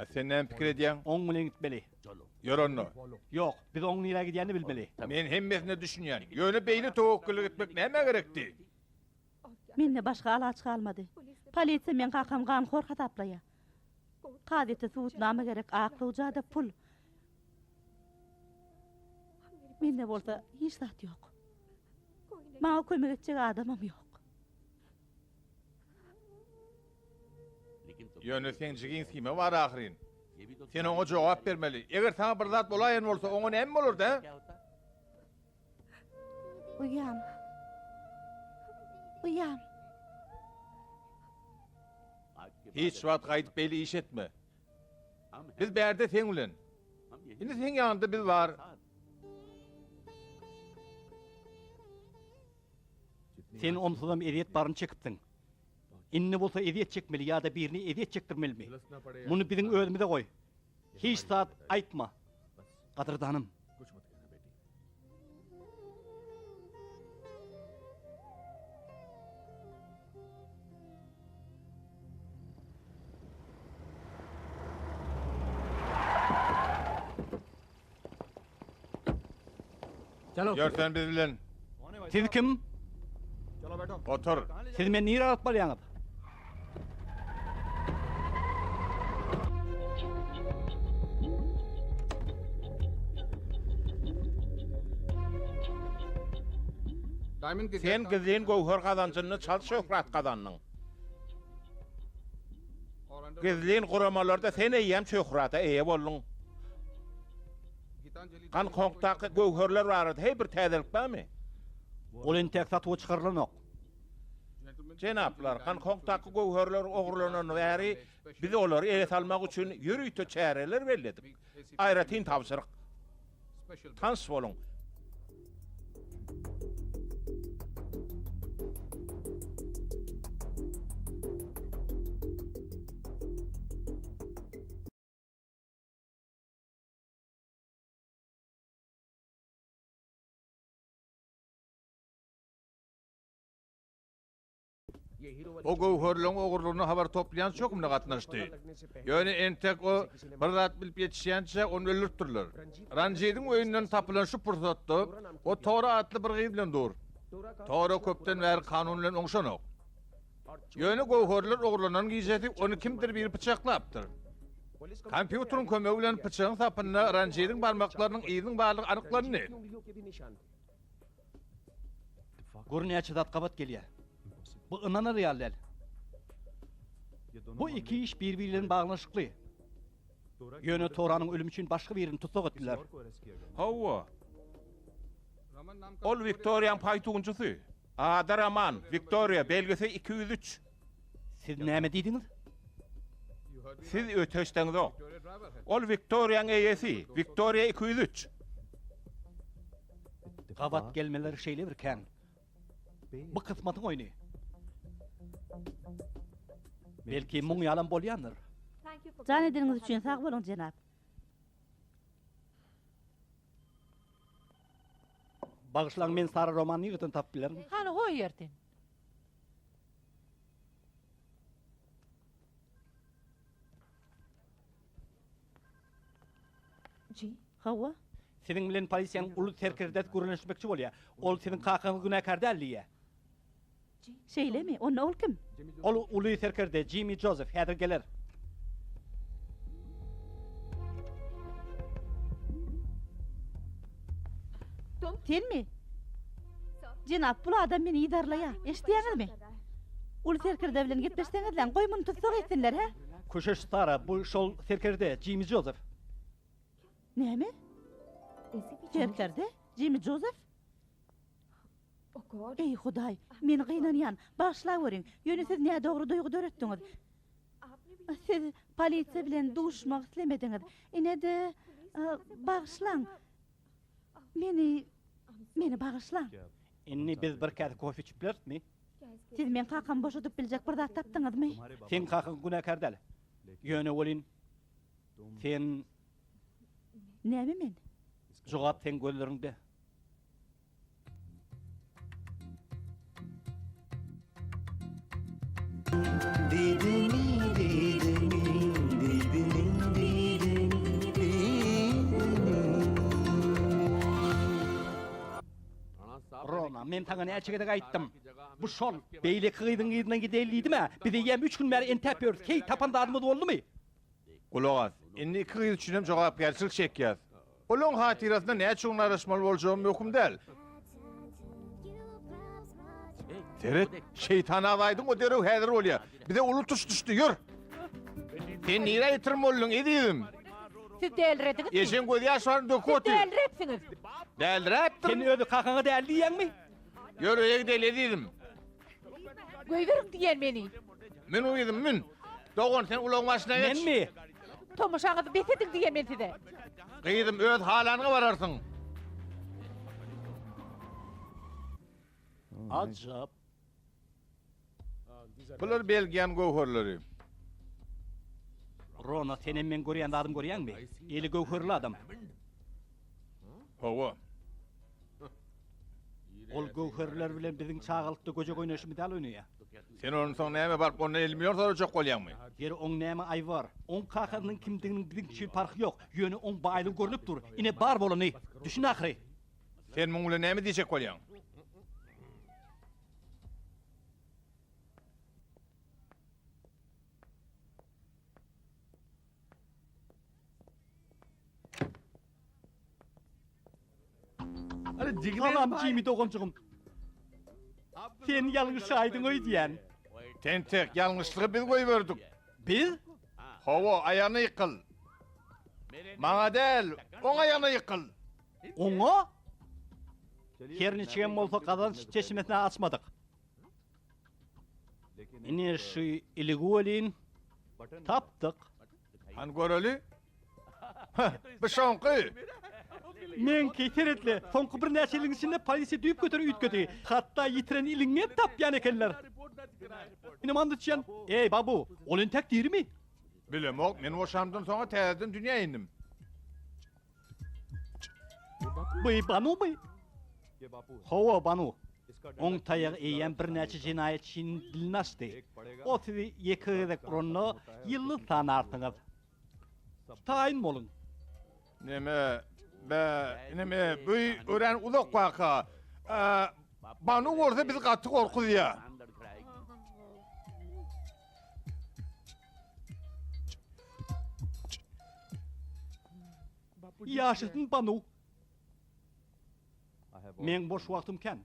Speaker 2: A sen näme pikir edýäň?
Speaker 1: Oň bilen gitmeli.
Speaker 2: Ýör onda.
Speaker 1: Ýok, biz oň nirä gidýänini bilmeli.
Speaker 2: Men hemmesine düşünýän. Ýöne beýle töwekgellik etmek nämä gerekdi?
Speaker 4: Mende başga alaç galmady. Polisiýa meň kakamy ganhor hasaplaýar. Kazyýetde subutnama gerek, aklawja-da pul. Mende bolsa hiç zat ýok. Maňa kömek etjek adamam ýok.
Speaker 2: Ýöne seň jigiň Sima bar ahyryn. Sen oňa jogap bermeli. Eger saňa bir zat bolaýan bolsa, oňa näme bolardy, hä?
Speaker 4: Uýam. Uýam.
Speaker 2: Hiç wagt gaýdyp beýle iş etme. Biz bärde seň bilen. Indi seň ýanyňda biz bar.
Speaker 1: Sen onsuzam ezýet baryny çekipsiň. Indi bolsa ezýet çekmeli ýa-da birini ezýet çekdirmelimi? Muny biziň özümize goý. Hiç zat aýtma. Gadyrdanym.
Speaker 2: Ýör sen biz bilen.
Speaker 1: Siz kim?
Speaker 2: Otur.
Speaker 1: Siz meni nirä alyp barýaňyz?
Speaker 6: Sen gizlin göwher gazanjynda çalt şöhrat gazandyň. Gizlin guramalarda sen eýýäm şöhrata eýe bolduň. Gonkongdaky göwherler barada heý bir täzelik barmy?
Speaker 1: Ol entäk satuwa çykarylanok.
Speaker 6: Jenaplar, Gonkongdaky göwherler ogurlanany bäri biz olary ele salmak üçin ýörite çäreler belledik. Aýratyn tabşyryk. Tanyş boluň.
Speaker 2: O göwherleň ogurlygyna habar toplaýan çökümine gatnaşdy. Ýöne entek o bir zat bilip ýetişýänçä ony öldüripdirler. Ranjidiň öýünden tapylan şu pursatda o Tora atly bir gyz bilen dur. Tora köpden bäri kanun bilen oňşanok. Ýöne göwherler ogurlanan gijesi ony kimdir biri pyçaklapdyr. Kompýuteriň kömegi bilen pyçagyň sapynda Ranjidiň barmaklarynyň yzynyň barlygy anyklandy.
Speaker 1: Gör näçe zat gabat gelýär. Bu ynanar ýaly däl. Bu iki iş bir-biri bilen baglanyşykly. Ýöne Toranyň ölümi üçin başga birini tussag etdiler.
Speaker 6: Hawa. Ol Wiktoriýaň paýtunçysy. Ady Roman, Wiktoriýa, belgisi 203.
Speaker 1: Siz näme diýdiňiz?
Speaker 6: Siz öte eşdeňzok. Ol Wiktoriýaň eýesi, Wiktoriýa 203.
Speaker 1: Gabat gelmeler şeýle bir kän. Bu kysmatyň oýny. Belki muň ýalam bolýandyr.
Speaker 4: Jan edeniňiz üçin sag boluň, jenap.
Speaker 1: Bagyşlaň, men Sara Romany nireden tapyp bilerin?
Speaker 3: Hany o ýerden.
Speaker 4: Hawa.
Speaker 1: Siziň bilen polisiýanyň uly serkerdesi gürleşmekçi bolýar. Ol siziň kakaňyz günäkär däl diýýär.
Speaker 4: Şeýlemi? Onda ol kim?
Speaker 1: Ol uly serkerde Jimmi Jozef häzir geler.
Speaker 4: Senmi? Jenap, bul adam meni yzarlaýar. Eşidýäňizmi? Uly serkerde bilen gepleşseňizläň, goý muny tussag etsinler, hä?
Speaker 1: Köşeş Sara, bu şol serkerde Jimmi Jozef.
Speaker 4: Näme? Serkerde? Jimmi Jozef? Eý, Hudaý, men gynanýan, bagyşlaweriň, ýöne siz nädogry duýgy döretdiňiz. Siz polisiýa bilen duşmak islemediňiz. Ine-de, bagyşlaň. Meni, meni bagyşlaň.
Speaker 1: Indi biz bir käse kofe içip bilerismi?
Speaker 4: Siz meň kakamy boşadyp biljek bir zat tapdyňyzmy?
Speaker 1: Seň kakaň günäkär däl. Ýöne welin, sen...
Speaker 4: Näme men?
Speaker 1: Jogap seň gözleriňde. Rona, men saňa näçe gezek aýtdym. Bu şol, beýleki gyzyň yzyndan gideýli diýdim-ä. Biz eýýäm üç gün bäri entäp ýörüs. Heý, tapan zadymyz boldumy?
Speaker 2: Gulak as, indi iki gyz üçin hem jogapkärçilik çekýäs. Olaň hatyrasyna näçe gün garaşmaly boljagym möhüm däl. Seret, şeýtan azaýdyň o derrew häzir bolýar. Bize uly tuş düşdi, ýör! Sen nirä ýitirim bolduň, ezizim?
Speaker 3: Siz dälirediňizmi?
Speaker 2: Ejeň gözýaşlaryny döküp otyr.
Speaker 3: Siz dälirepsiňiz.
Speaker 2: Dälirepdim.
Speaker 1: Sen özi kakaňa däli diýýäňmi?
Speaker 2: Ýör öýe gideli, ezizim.
Speaker 3: Goýberiň diýýän meni.
Speaker 2: Mün gyzym, mün. Dogan, sen ulagyň başyna geç.
Speaker 1: Menmi?
Speaker 3: Tomaşaňyzy bes ediň diýýän men size.
Speaker 2: Gyzym, öz halanyňa bararsyň.
Speaker 1: Ajap.
Speaker 2: Bular Belgiýanyň göwherleri.
Speaker 1: Rona, senem meň görýän zadymy görýäňmi? Eli göwherli adam.
Speaker 2: Hawa.
Speaker 1: Ol göwherler bilen biziň çagalykda göjek oýnaýşymyz ýaly oýnaýar.
Speaker 2: Sen onsoň näme baryp ondan 50 million sorajak bolýaňmy?
Speaker 1: Ýeri oň näme aýby bar? Oň kakasynyň kimdiginiň biziň üçin parhy ýok. Ýöne oň baýlygy görnüp dur. Ine bar bolany. Düşün ahyry.
Speaker 2: Sen muň bilen näme diýjek bolýaň?
Speaker 1: Salam Jimmy doganjygym. Sen ýalňyşaýdyň öýdýän.
Speaker 2: Tentek, ýalňyşlygy biz goýberdik.
Speaker 1: Biz?
Speaker 2: Hawa, aýagyna ýykyl. Maňa däl, oň aýagyna ýykyl.
Speaker 1: Oňa? Her niçigem bolsa gazanç çeşmesini açmadyk. Ine şu iligi welin tapdyk.
Speaker 2: Hany göreli? Heh, bu şoňky.
Speaker 1: Meňki seretle, soňky birnäçe ýylyň içinde polisiýa düýpgöter üýtgedi. Hatda ýitiren iliňi hem tapýan ekenler. Ine manda düşýän. Eý, babu, ol entäk dirimi?
Speaker 2: Bilemok, men boşamdan soňra täzeden dünýä indim.
Speaker 1: Bu Banumy? Hawa, Banu. Oň taýagy eýýäm birnäçe jenaýatçynyň dilini açdy. O sizi ýeke gezek uranda ýyldyz sanarsyňyz. Taýyn boluň.
Speaker 2: Neme, bä, neme, bu örän uzak waka. Banu bolsa bizi gaty gorkuzýar.
Speaker 1: Ýaşasyn Banu. Meň boş wagtym kän.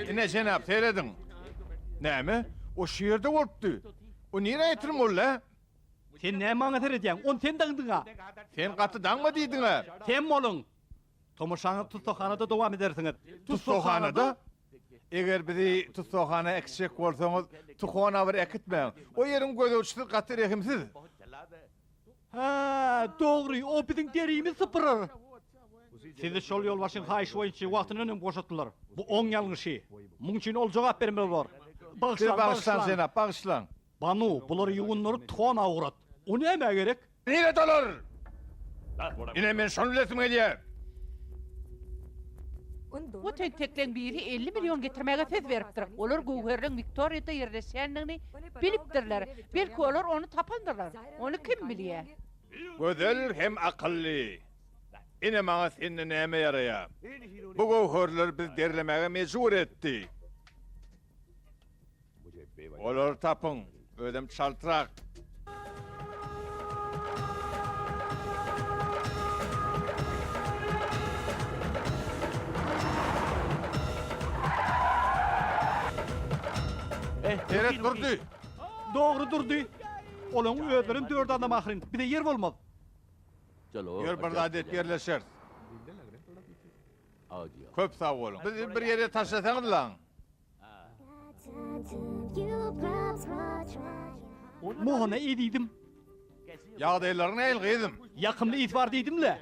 Speaker 2: Ine jenap, serediň. Näme? O şu ýerde bolupdy. O nirä ýitirim boldy-ä?
Speaker 1: Sen näme maňa seredýäň? Ony sen daňdyň-a.
Speaker 2: Sen gaty daňma diýdiň-ä.
Speaker 1: Sem boluň! Tomaşaňyzy tussaghanada dowam edersiňiz.
Speaker 2: Tussaghanada? Eger bizi tussaghana äkitjek bolsaňyz, Tuhona bir äkitmäň. O ýeriň gözegçisi gaty rehimsiz.
Speaker 1: Hä, dogry, o biziň derimizi sypyrar. Sizi şol ýolbaşçyň haýyşy boýunça wagtyndan öň boşatdylar. Bu oň ýalňyşy. Muň üçin ol jogap bermeli bolar.
Speaker 2: Sizi bagyşlaň, jenap, bagyşlaň.
Speaker 1: Banu, bulary ýuwundyryp Tuhona ugrat. O nämä gerek?
Speaker 2: Nirede olar? Ine men şony bilesim gelýär.
Speaker 3: Bu tentekleň biri 50 million getirmäge söz beripdir. Olar göwherleň Wiktoriýada ýerleşýändigini bilipdirler. Belki olar ony tapandyrlar. Ony kim bilýär?
Speaker 2: Gözel hem akylly. Ine maňa sende näme ýaraýar. Bu göwherler bizi derlemäge mejbur etdi. Olary tapyň, özem çaltrak. Seret Durdy.
Speaker 1: Dogry Durdy. Olaň özlerem dört adam ahyryn. Bize ýer bolmaz.
Speaker 2: Ýör bir zat edip ýerleşeris. Köp sag boluň. Bizi bir ýere taşlasaňyzlaň.
Speaker 1: Mohana ezizim.
Speaker 2: Ýagdaýlaryň nähili gyzym?
Speaker 1: Ýakymly ys bar diýdim-le.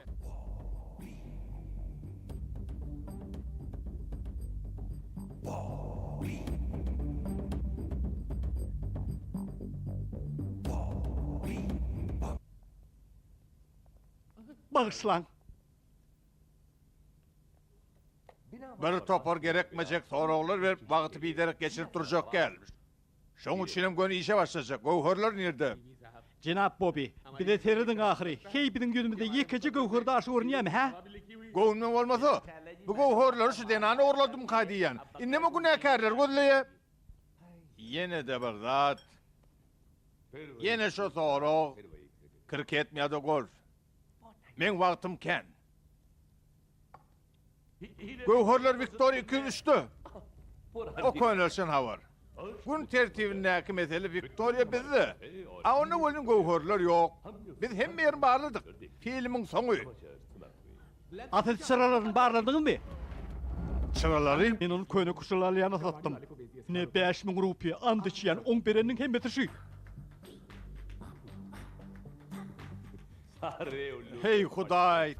Speaker 1: Bagyşlaň.
Speaker 2: Bir topar gerekmejek soraglar berip wagty biderek geçirip durjak däl. Şoň üçinem göni işe başlajak. Göwherler nirde?
Speaker 1: Jenap Bobby, bize serediň ahyry. Heý, biziň ýüzümizde ýekeje göwher daşy görünýärmi, hä?
Speaker 2: Göwnüme bolmasa, bu göwherleri şu zenan ogurladymyka diýýän. Indem o günäkärleri gözleýär. Ýene-de bir zat. Ýene şo sorag, kriketmi ýa-da golf? Meň wagtym kän. Göwherler Wiktoriýa 203-de. O könelşen habar. Gün tertibindäki mesele Wiktoriýa bizde. A onda welin göwherler ýok. Biz hemme ýerini barladyk. Filmiň soňy.
Speaker 1: Asyl çyralaryny barladyňyzmy?
Speaker 2: Çyralary?
Speaker 1: Men ony köne kuşaly alýana satdym. Ine 5000 rupiýa, and içýän, oň bereniniň hemmesi şu.
Speaker 2: Heý, Hudaý!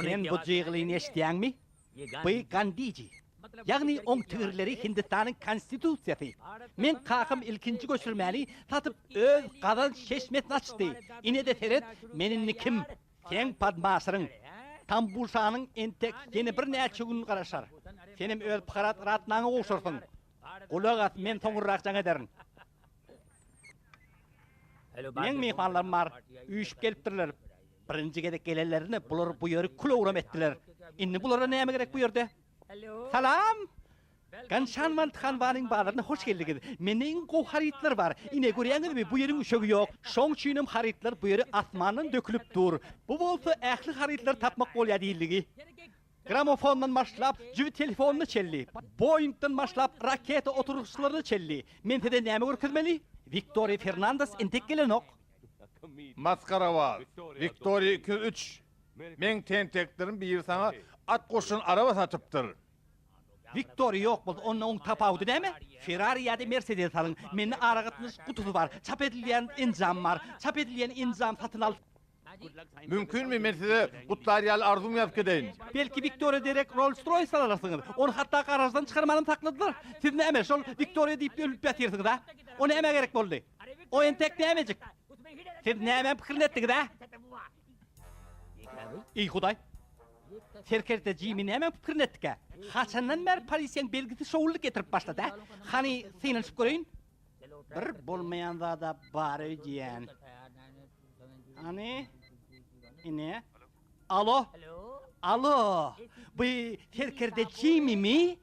Speaker 1: Sen bu jygylyny eşidýäňmi? Bu Gandiji. Ýagny oň tigirleri Hindistanyň konstitusiýasy. Meň kakam ilkinji göçürmäni satyp öz gazanç çeşmesini açdy. Ine-de seret, men indi kim? Seň podmasyryň Tambuşanyň entek ýene birnäçe gün garaşar. Senem öz Bharat Ratnaňa gowşarsyň. Gulak as, men soňurrak jaň ederin. Meň myhmanlarym bar. Üýşüp gelipdirler. Birinji gezek gelenlerinde bular bu ýeri kül-owram etdiler. Indi bulara näme gerek bu ýerde? Salam! Ganşanwand Hanwanyň bazaryna hoş geldiňiz. Mende iň gowy harytlar bar. Ine, görýäňizmi, bu ýeriň üşegi ýok. Şoň üçinem harytlar bu ýere asmandan dökülip dur. Bu bolsa ähli harytlary tapmak bolýar diýildigi. Gramofondan başlap, jübi telefonyna çenli, Boingden başlap, raketa oturgyçlaryna çenli. Men size näme görkezmeli? Wiktoriýa Fernandes entek gelenok.
Speaker 2: Masgarabaz. Wiktoriýa 203. Meň tenteklerim biri saňa at goşulan araba satypdyr.
Speaker 1: Wiktoriýa ýok bolsa, onda oň tapawudy näme? Ferrari ýa-da Mersedes alyň. Mende aragatnaşyk gutusy bar, çap edilýän enjam bar. Çap edilýän enjam satyn al.
Speaker 2: Mümkinmi, men size gutlar ýaly arzuwym ýazyp gideýin?
Speaker 1: Belki Wiktoriýa derek Rolls-Roýs alarsyňyz. Ony hatda garaždan çykarmanam sakladylar. Siz näme, şol Wiktoriýa diýip ölüp ýatyrsyňyz-a? O nämä gerek boldy? O entek nämejik? Siz nämäň pikirini etdiňiz-ä? Eý, Hudaý! Serkerde Jimmi nämäň pikirini etdikä? Haçandan bäri polisiýaň belgisi şowlulyk getirip başlady-ä? Hany, synanyşyp göreýin. Bir bolmaýan zad-a bar öýdýän. Hany, ine. Alo? Alo! Bu serkerde Jimmimi?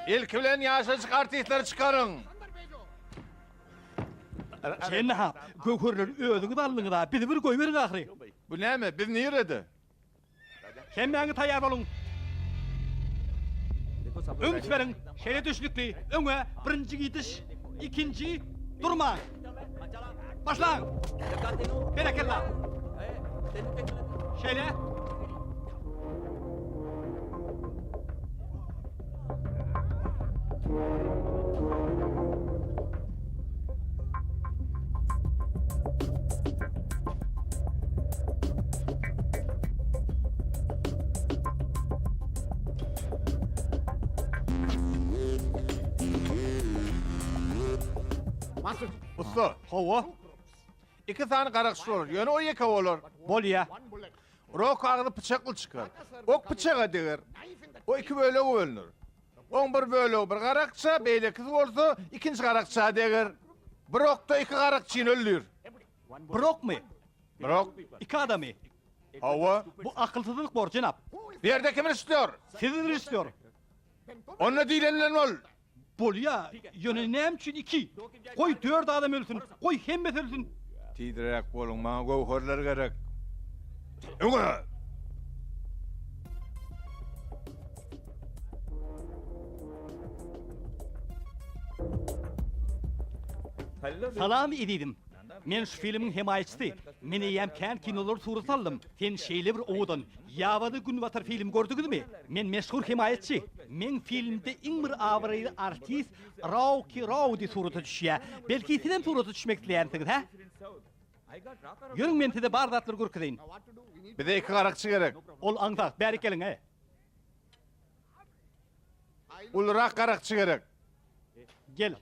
Speaker 2: Ilki bilen ýaşajyk artistleri çykaryň.
Speaker 1: Jenap, göwherleri özüňiz aldyňyz-a, bizi bir goýberiň ahyry.
Speaker 2: Bu näme, biz nirede?
Speaker 1: Hemmäňiz taýýar boluň. Üns beriň, şeýle düşnükli, öňe, birinji gidiş, ikinji, durmaň. Başlaň! Berekella! Şeýle.
Speaker 2: Ussa.
Speaker 1: Hawa.
Speaker 2: Iki sany garakçy bolar, ýöne o ýeke bolar.
Speaker 1: Bolýa.
Speaker 2: Rok agzy pyçakly çykar. Ok pyçaga deger. O iki bölege bölüner. Oň bir bölegi bir garakça, beýlekisi bolsa ikinji garakça deger. Bir okda iki garakçyny öldür.
Speaker 1: Bir okmy?
Speaker 2: Bir ok.
Speaker 1: Iki adamy.
Speaker 2: Hawa.
Speaker 1: Bu akylsyzlyk bor, jenap.
Speaker 2: Bu ýerde kim režissýor?
Speaker 1: Siz režissýor.
Speaker 2: Onda diýleni bilen bol.
Speaker 1: Bolýa, ýöne näme üçin iki? Goý dört adam ölsün, goý hemmesi ölsün.
Speaker 2: Tizräk boluň, maňa göwherler gerek. Öňe!
Speaker 1: Salam ezizim. Men şu filmiň hemaýatçysy. Men eýýäm kän kinolar surata saldym. Sen şeýle bir owadan. Ýabany günbatar filmi gördüňizmi? Men meşhur hemaýatçy. Meň filmde iň bir abraýly artist Rauki Raudi surata düşýär. Belki sizem surata düşmek isleýänsiňiz, hä? Ýörüň men size bar zatlary görkezeýin.
Speaker 2: Bize iki garakçy gerek.
Speaker 1: Ol aňsat. Bärik geliň, he.
Speaker 2: Ulurak garakçy gerek.
Speaker 1: Gel.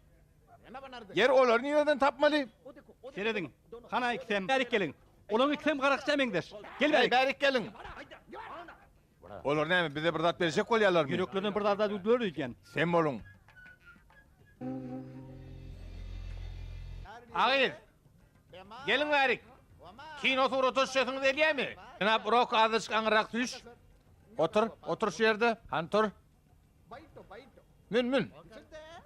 Speaker 2: Ýeri olary nireden tapmaly?
Speaker 1: Serediň, hana ikisem. Bärik geliň. Olaň ikisem garakça meňzeş. Gel
Speaker 2: Eý,
Speaker 1: bärik.
Speaker 2: bärik geliň. Olar näme, bize bir zat berjek bolýarlarmy?
Speaker 1: Ýüreklerine bir zat-a düwdüler öýdýän.
Speaker 2: Sem boluň. Agyz! Geliň bärik. Kino surata düşesiňiz gelýärmi? Jenap Rok azajyk aňyrrak süýş. Otur, otur şu ýerde. Hany tur. Mün, mün.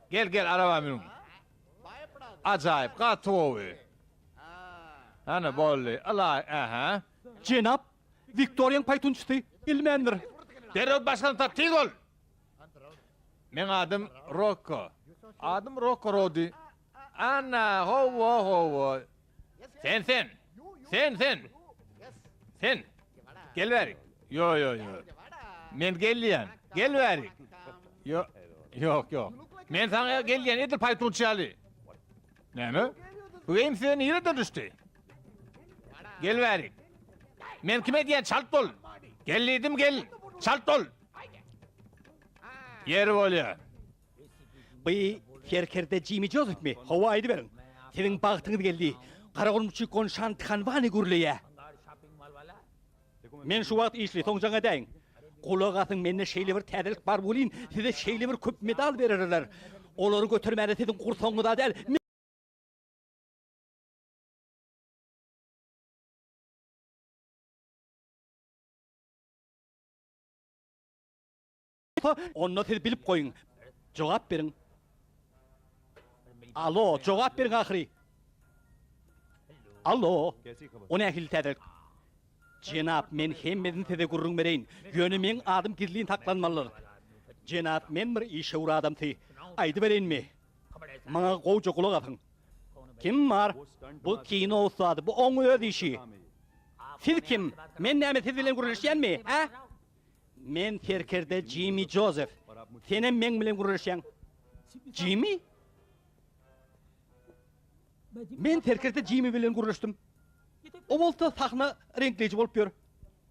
Speaker 2: Gel, gel, araba münüň. Ajaýyp, gaty gowy. Hany boldy. Ylaý, ähä.
Speaker 1: Jenap, Wiktoriýaň paýtunçysy bilmändir.
Speaker 2: Derrew başgasyny tap, tiz bol! Meň adym Rokko. Adym Rokko Rodi. Ana, hawa, hawa. Sen, sen. Sen, sen. Sen. Gel bärik. Ýo, ýo, ýo. Men gel diýýän. Gel bärik. Ýo, ýok, ýok. Men saňa gel diýýän, edil paýtunçy ýaly. Näme? Bu geýim size nireden düşdi? Gel bärik. Men kime diýýän, çalt bol. Gel diýdim, gel. Çalt bol. Ýeri bolýar.
Speaker 1: Bu serkerde Jimmi Jozefmi? Hawa, aýdyberiň. Siziň bagtyňyz geldi. Garagulumçy Gonşan Thanwani gürleýär. Men şu wagt işli, soň jaň edäýiň. Gulak asyň, mende şeýle bir täzelik bar welin, size şeýle bir köp medal bererler. Olary götermäne siziň gursagyňyz-a däl, Onda siz bilip goýuň. Jogap beriň. Alo, jogap beriň ahyry. Alo. O nähili täzelik? Jenap, men hemmesini size gürrüň bereýin. Ýöne meň adym gizlin saklanmalydyr. Jenap, men bir işewür adamsy. Aýdybereýinmi? Maňa gowja gulak asyň. Kim bar? Bu kino ussady, bu oň öz işi. Siz kim? Men näme siz bilen gürleşýänmi, hä? Men serkerde Jimmi Jozef. Senem meň bilen gürleşýäň. Jimmi? Men serkerde Jimmi bilen gürleşdim. O bolsa sahna reňkleýji bolup ýör.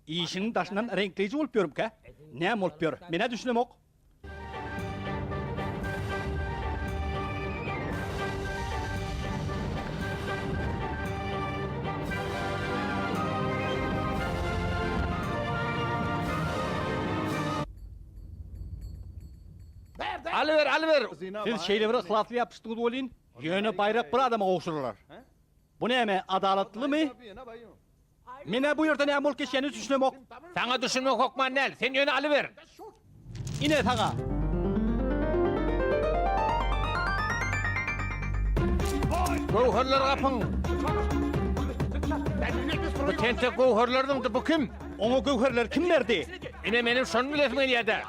Speaker 1: Işiň daşyndan reňkleýji bolup ýörmükä? Näme bolup ýör? Men-ä düşünemok.
Speaker 2: Alyber, alyber!
Speaker 1: Siz şeýle bir yhlasly ýapyşdyňyz welin, ýöne baýrak bir adama gowşurylar. Bu näme, adalatlymy? Men-ä bu ýerde näme bolup geçýänine düşünemok.
Speaker 6: Saňa düşünmek hökman däl, sen ýöne alyber.
Speaker 1: Ine saňa.
Speaker 2: Göwherleri gapyň. Bu tentek göwherleri zyňdy, bu kim?
Speaker 1: Oňa göwherleri kim berdi?
Speaker 2: Ine meniň şony bilesim gelýär-dä.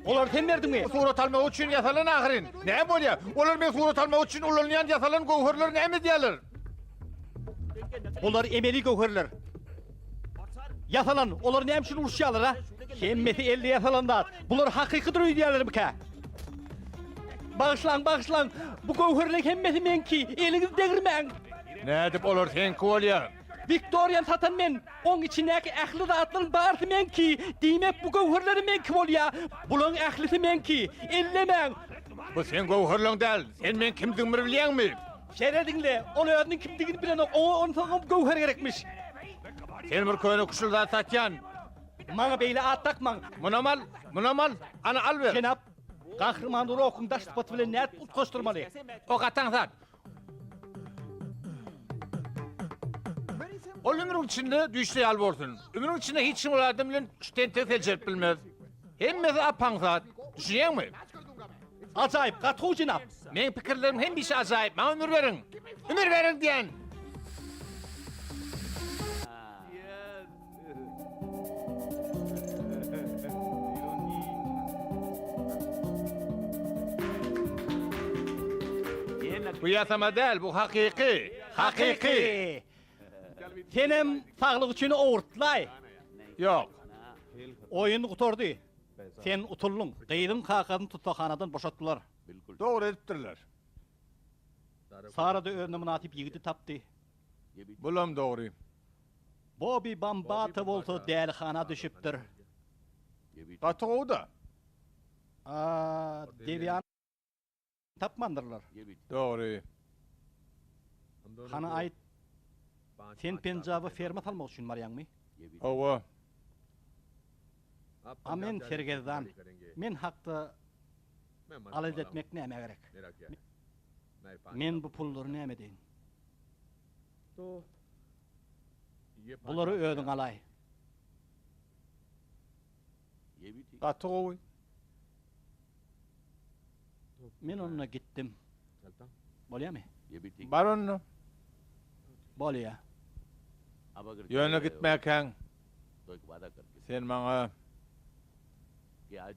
Speaker 1: Olary sen berdiňmi?
Speaker 2: Surat almak üçin ýasalan ahyryn. Näme bolýar? Olar men surat almak üçin ulanylýan ýasalan göwherleri näme edýärler?
Speaker 1: Bular emeli göwherler. Ýasalan, olar näme üçin uruşýarlar, a? Hemmesi elde ýasalan zat. Bular hakykydyr öýdýärlermikä? Bagyşlaň, bagyşlaň. Bu göwherleň hemmesi meňki. Eliňizi degirmäň.
Speaker 2: Nädip olar seňki bolýar?
Speaker 1: Wiktoriýany satan men. Oň içindäki ähli zatlaryň barysy meňki. Diýmek, bu göwherlerem meňki bolýar. Bulaň ählisi meňki. Ellemäň.
Speaker 2: Bu seň göwherleň däl. Sen meň kimdigimi bir bilýäňmi?
Speaker 1: Serediň-le, ol özüniň kimdigini bilenok, oňa onsoňam göwher gerekmiş.
Speaker 2: Sen bir köne küşül zat satýan.
Speaker 1: Maňa beýle at dakmaň.
Speaker 2: Munam al, munam al, ana al ber.
Speaker 1: Jenap, gahryman Rokuň daş sypaty bilen nädip utgaşdyrmaly?
Speaker 2: O gaty aňsat. Ol ömrüň içinde düýşde ýaly bolsun. Ömrüň içinde hiç kim ol adam bilen şu tentegi seljerip bilmez. Hemmesi ap-aňsat. Düşünýäňmi?
Speaker 1: Ajaýyp, gaty gowy jenap.
Speaker 2: Meň pikirlerim hemişe ajaýyp. Maňa ömür beriň. Ömür beriň diýen. Bu ýasama däl, bu hakyky. Hakyky.
Speaker 1: Senem saglyk üçin owurtlaý.
Speaker 2: Ýok.
Speaker 1: Oýun gutardy. Sen utuldyň. Gyzyň kakasyny tussaghanadan boşatdylar.
Speaker 2: Dogry edipdirler.
Speaker 1: Sara-da özüne mynasyp ýigidi tapdy.
Speaker 2: Bulam dogry.
Speaker 1: Bobby Bambata bolsa dälihana düşüpdir.
Speaker 2: Gaty gowy-da.
Speaker 1: A, Debian. Tapmandyrlar.
Speaker 2: Dogry.
Speaker 1: Hany aýt, sen Penjaba ferma salmak üçin barýaňmy?
Speaker 2: Hawa.
Speaker 1: A men sergezdan. Men hakda alada etmek nämä gerek? Men bu pullary näme edeýin? Bulary özüň alaý.
Speaker 2: Gaty gowy.
Speaker 1: Men onda gitdim. Bolýamy?
Speaker 2: Bar onda.
Speaker 1: Bolýa.
Speaker 2: Ýöne gitmäkäň, sen maňa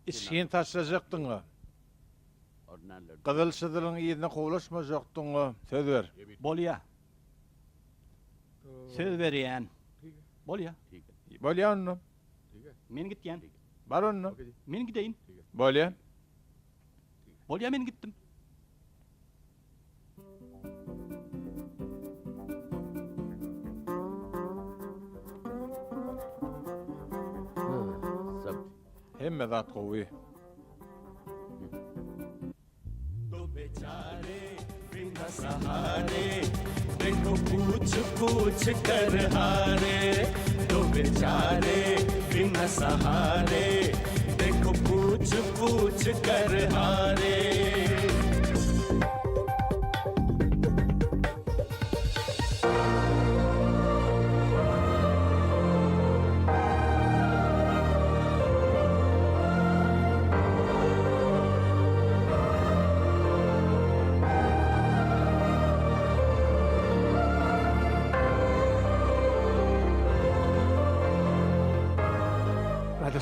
Speaker 2: içgin taşlajakdyňa, gyzyl-çyzylyň yzyna kowlaşmajakdyňa söz ber.
Speaker 1: Bolýa. Söz berýän. Bolýa.
Speaker 2: Bolýa onda.
Speaker 1: Men gitýän.
Speaker 2: Bar onda.
Speaker 1: Men gideýin.
Speaker 2: Bolýa.
Speaker 1: Bolýa men gitdim.
Speaker 2: Hemme zat gowy.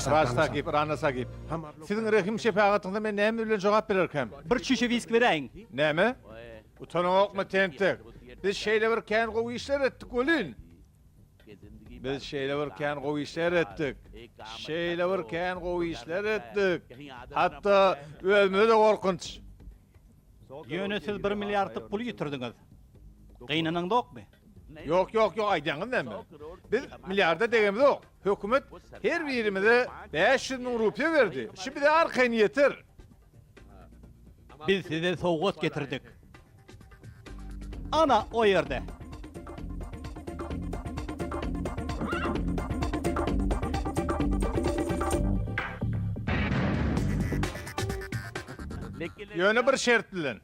Speaker 2: Raj Sahib, Rana Sahib, siziň rehim-şepagatyňyza men näme bilen jogap bererkäm?
Speaker 1: Bir çüýşe wiski beräýiň.
Speaker 2: Näme? Utanaňokmy, tentek? Biz şeýle bir kän gowy işler etdik welin. Biz şeýle bir kän gowy işler etdik. Şeýle bir kän gowy işler etdik. Hatda özümize-de gorkunç.
Speaker 1: Ýöne siz bir milliardlyk puly ýitirdiňiz. Gynanaňzokmy?
Speaker 2: Ýok, ýok, ýok, aýdýaňyz näme? Biz milliarda degemizok. Hökümet her birimize 500 müň rupiýa berdi. Şu bize arkaýyn ýeter.
Speaker 1: Biz size sowgat getirdik. Ana, o ýerde.
Speaker 2: Ýöne bir şert bilen.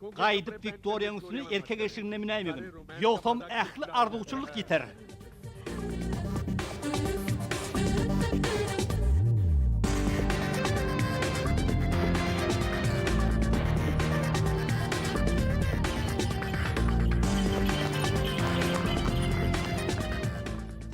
Speaker 1: Gaýdyp Wiktoriýaň üstüne erkek eşiginde münäýmegin. Ýogsam ähli arzuwçyllyk ýiter.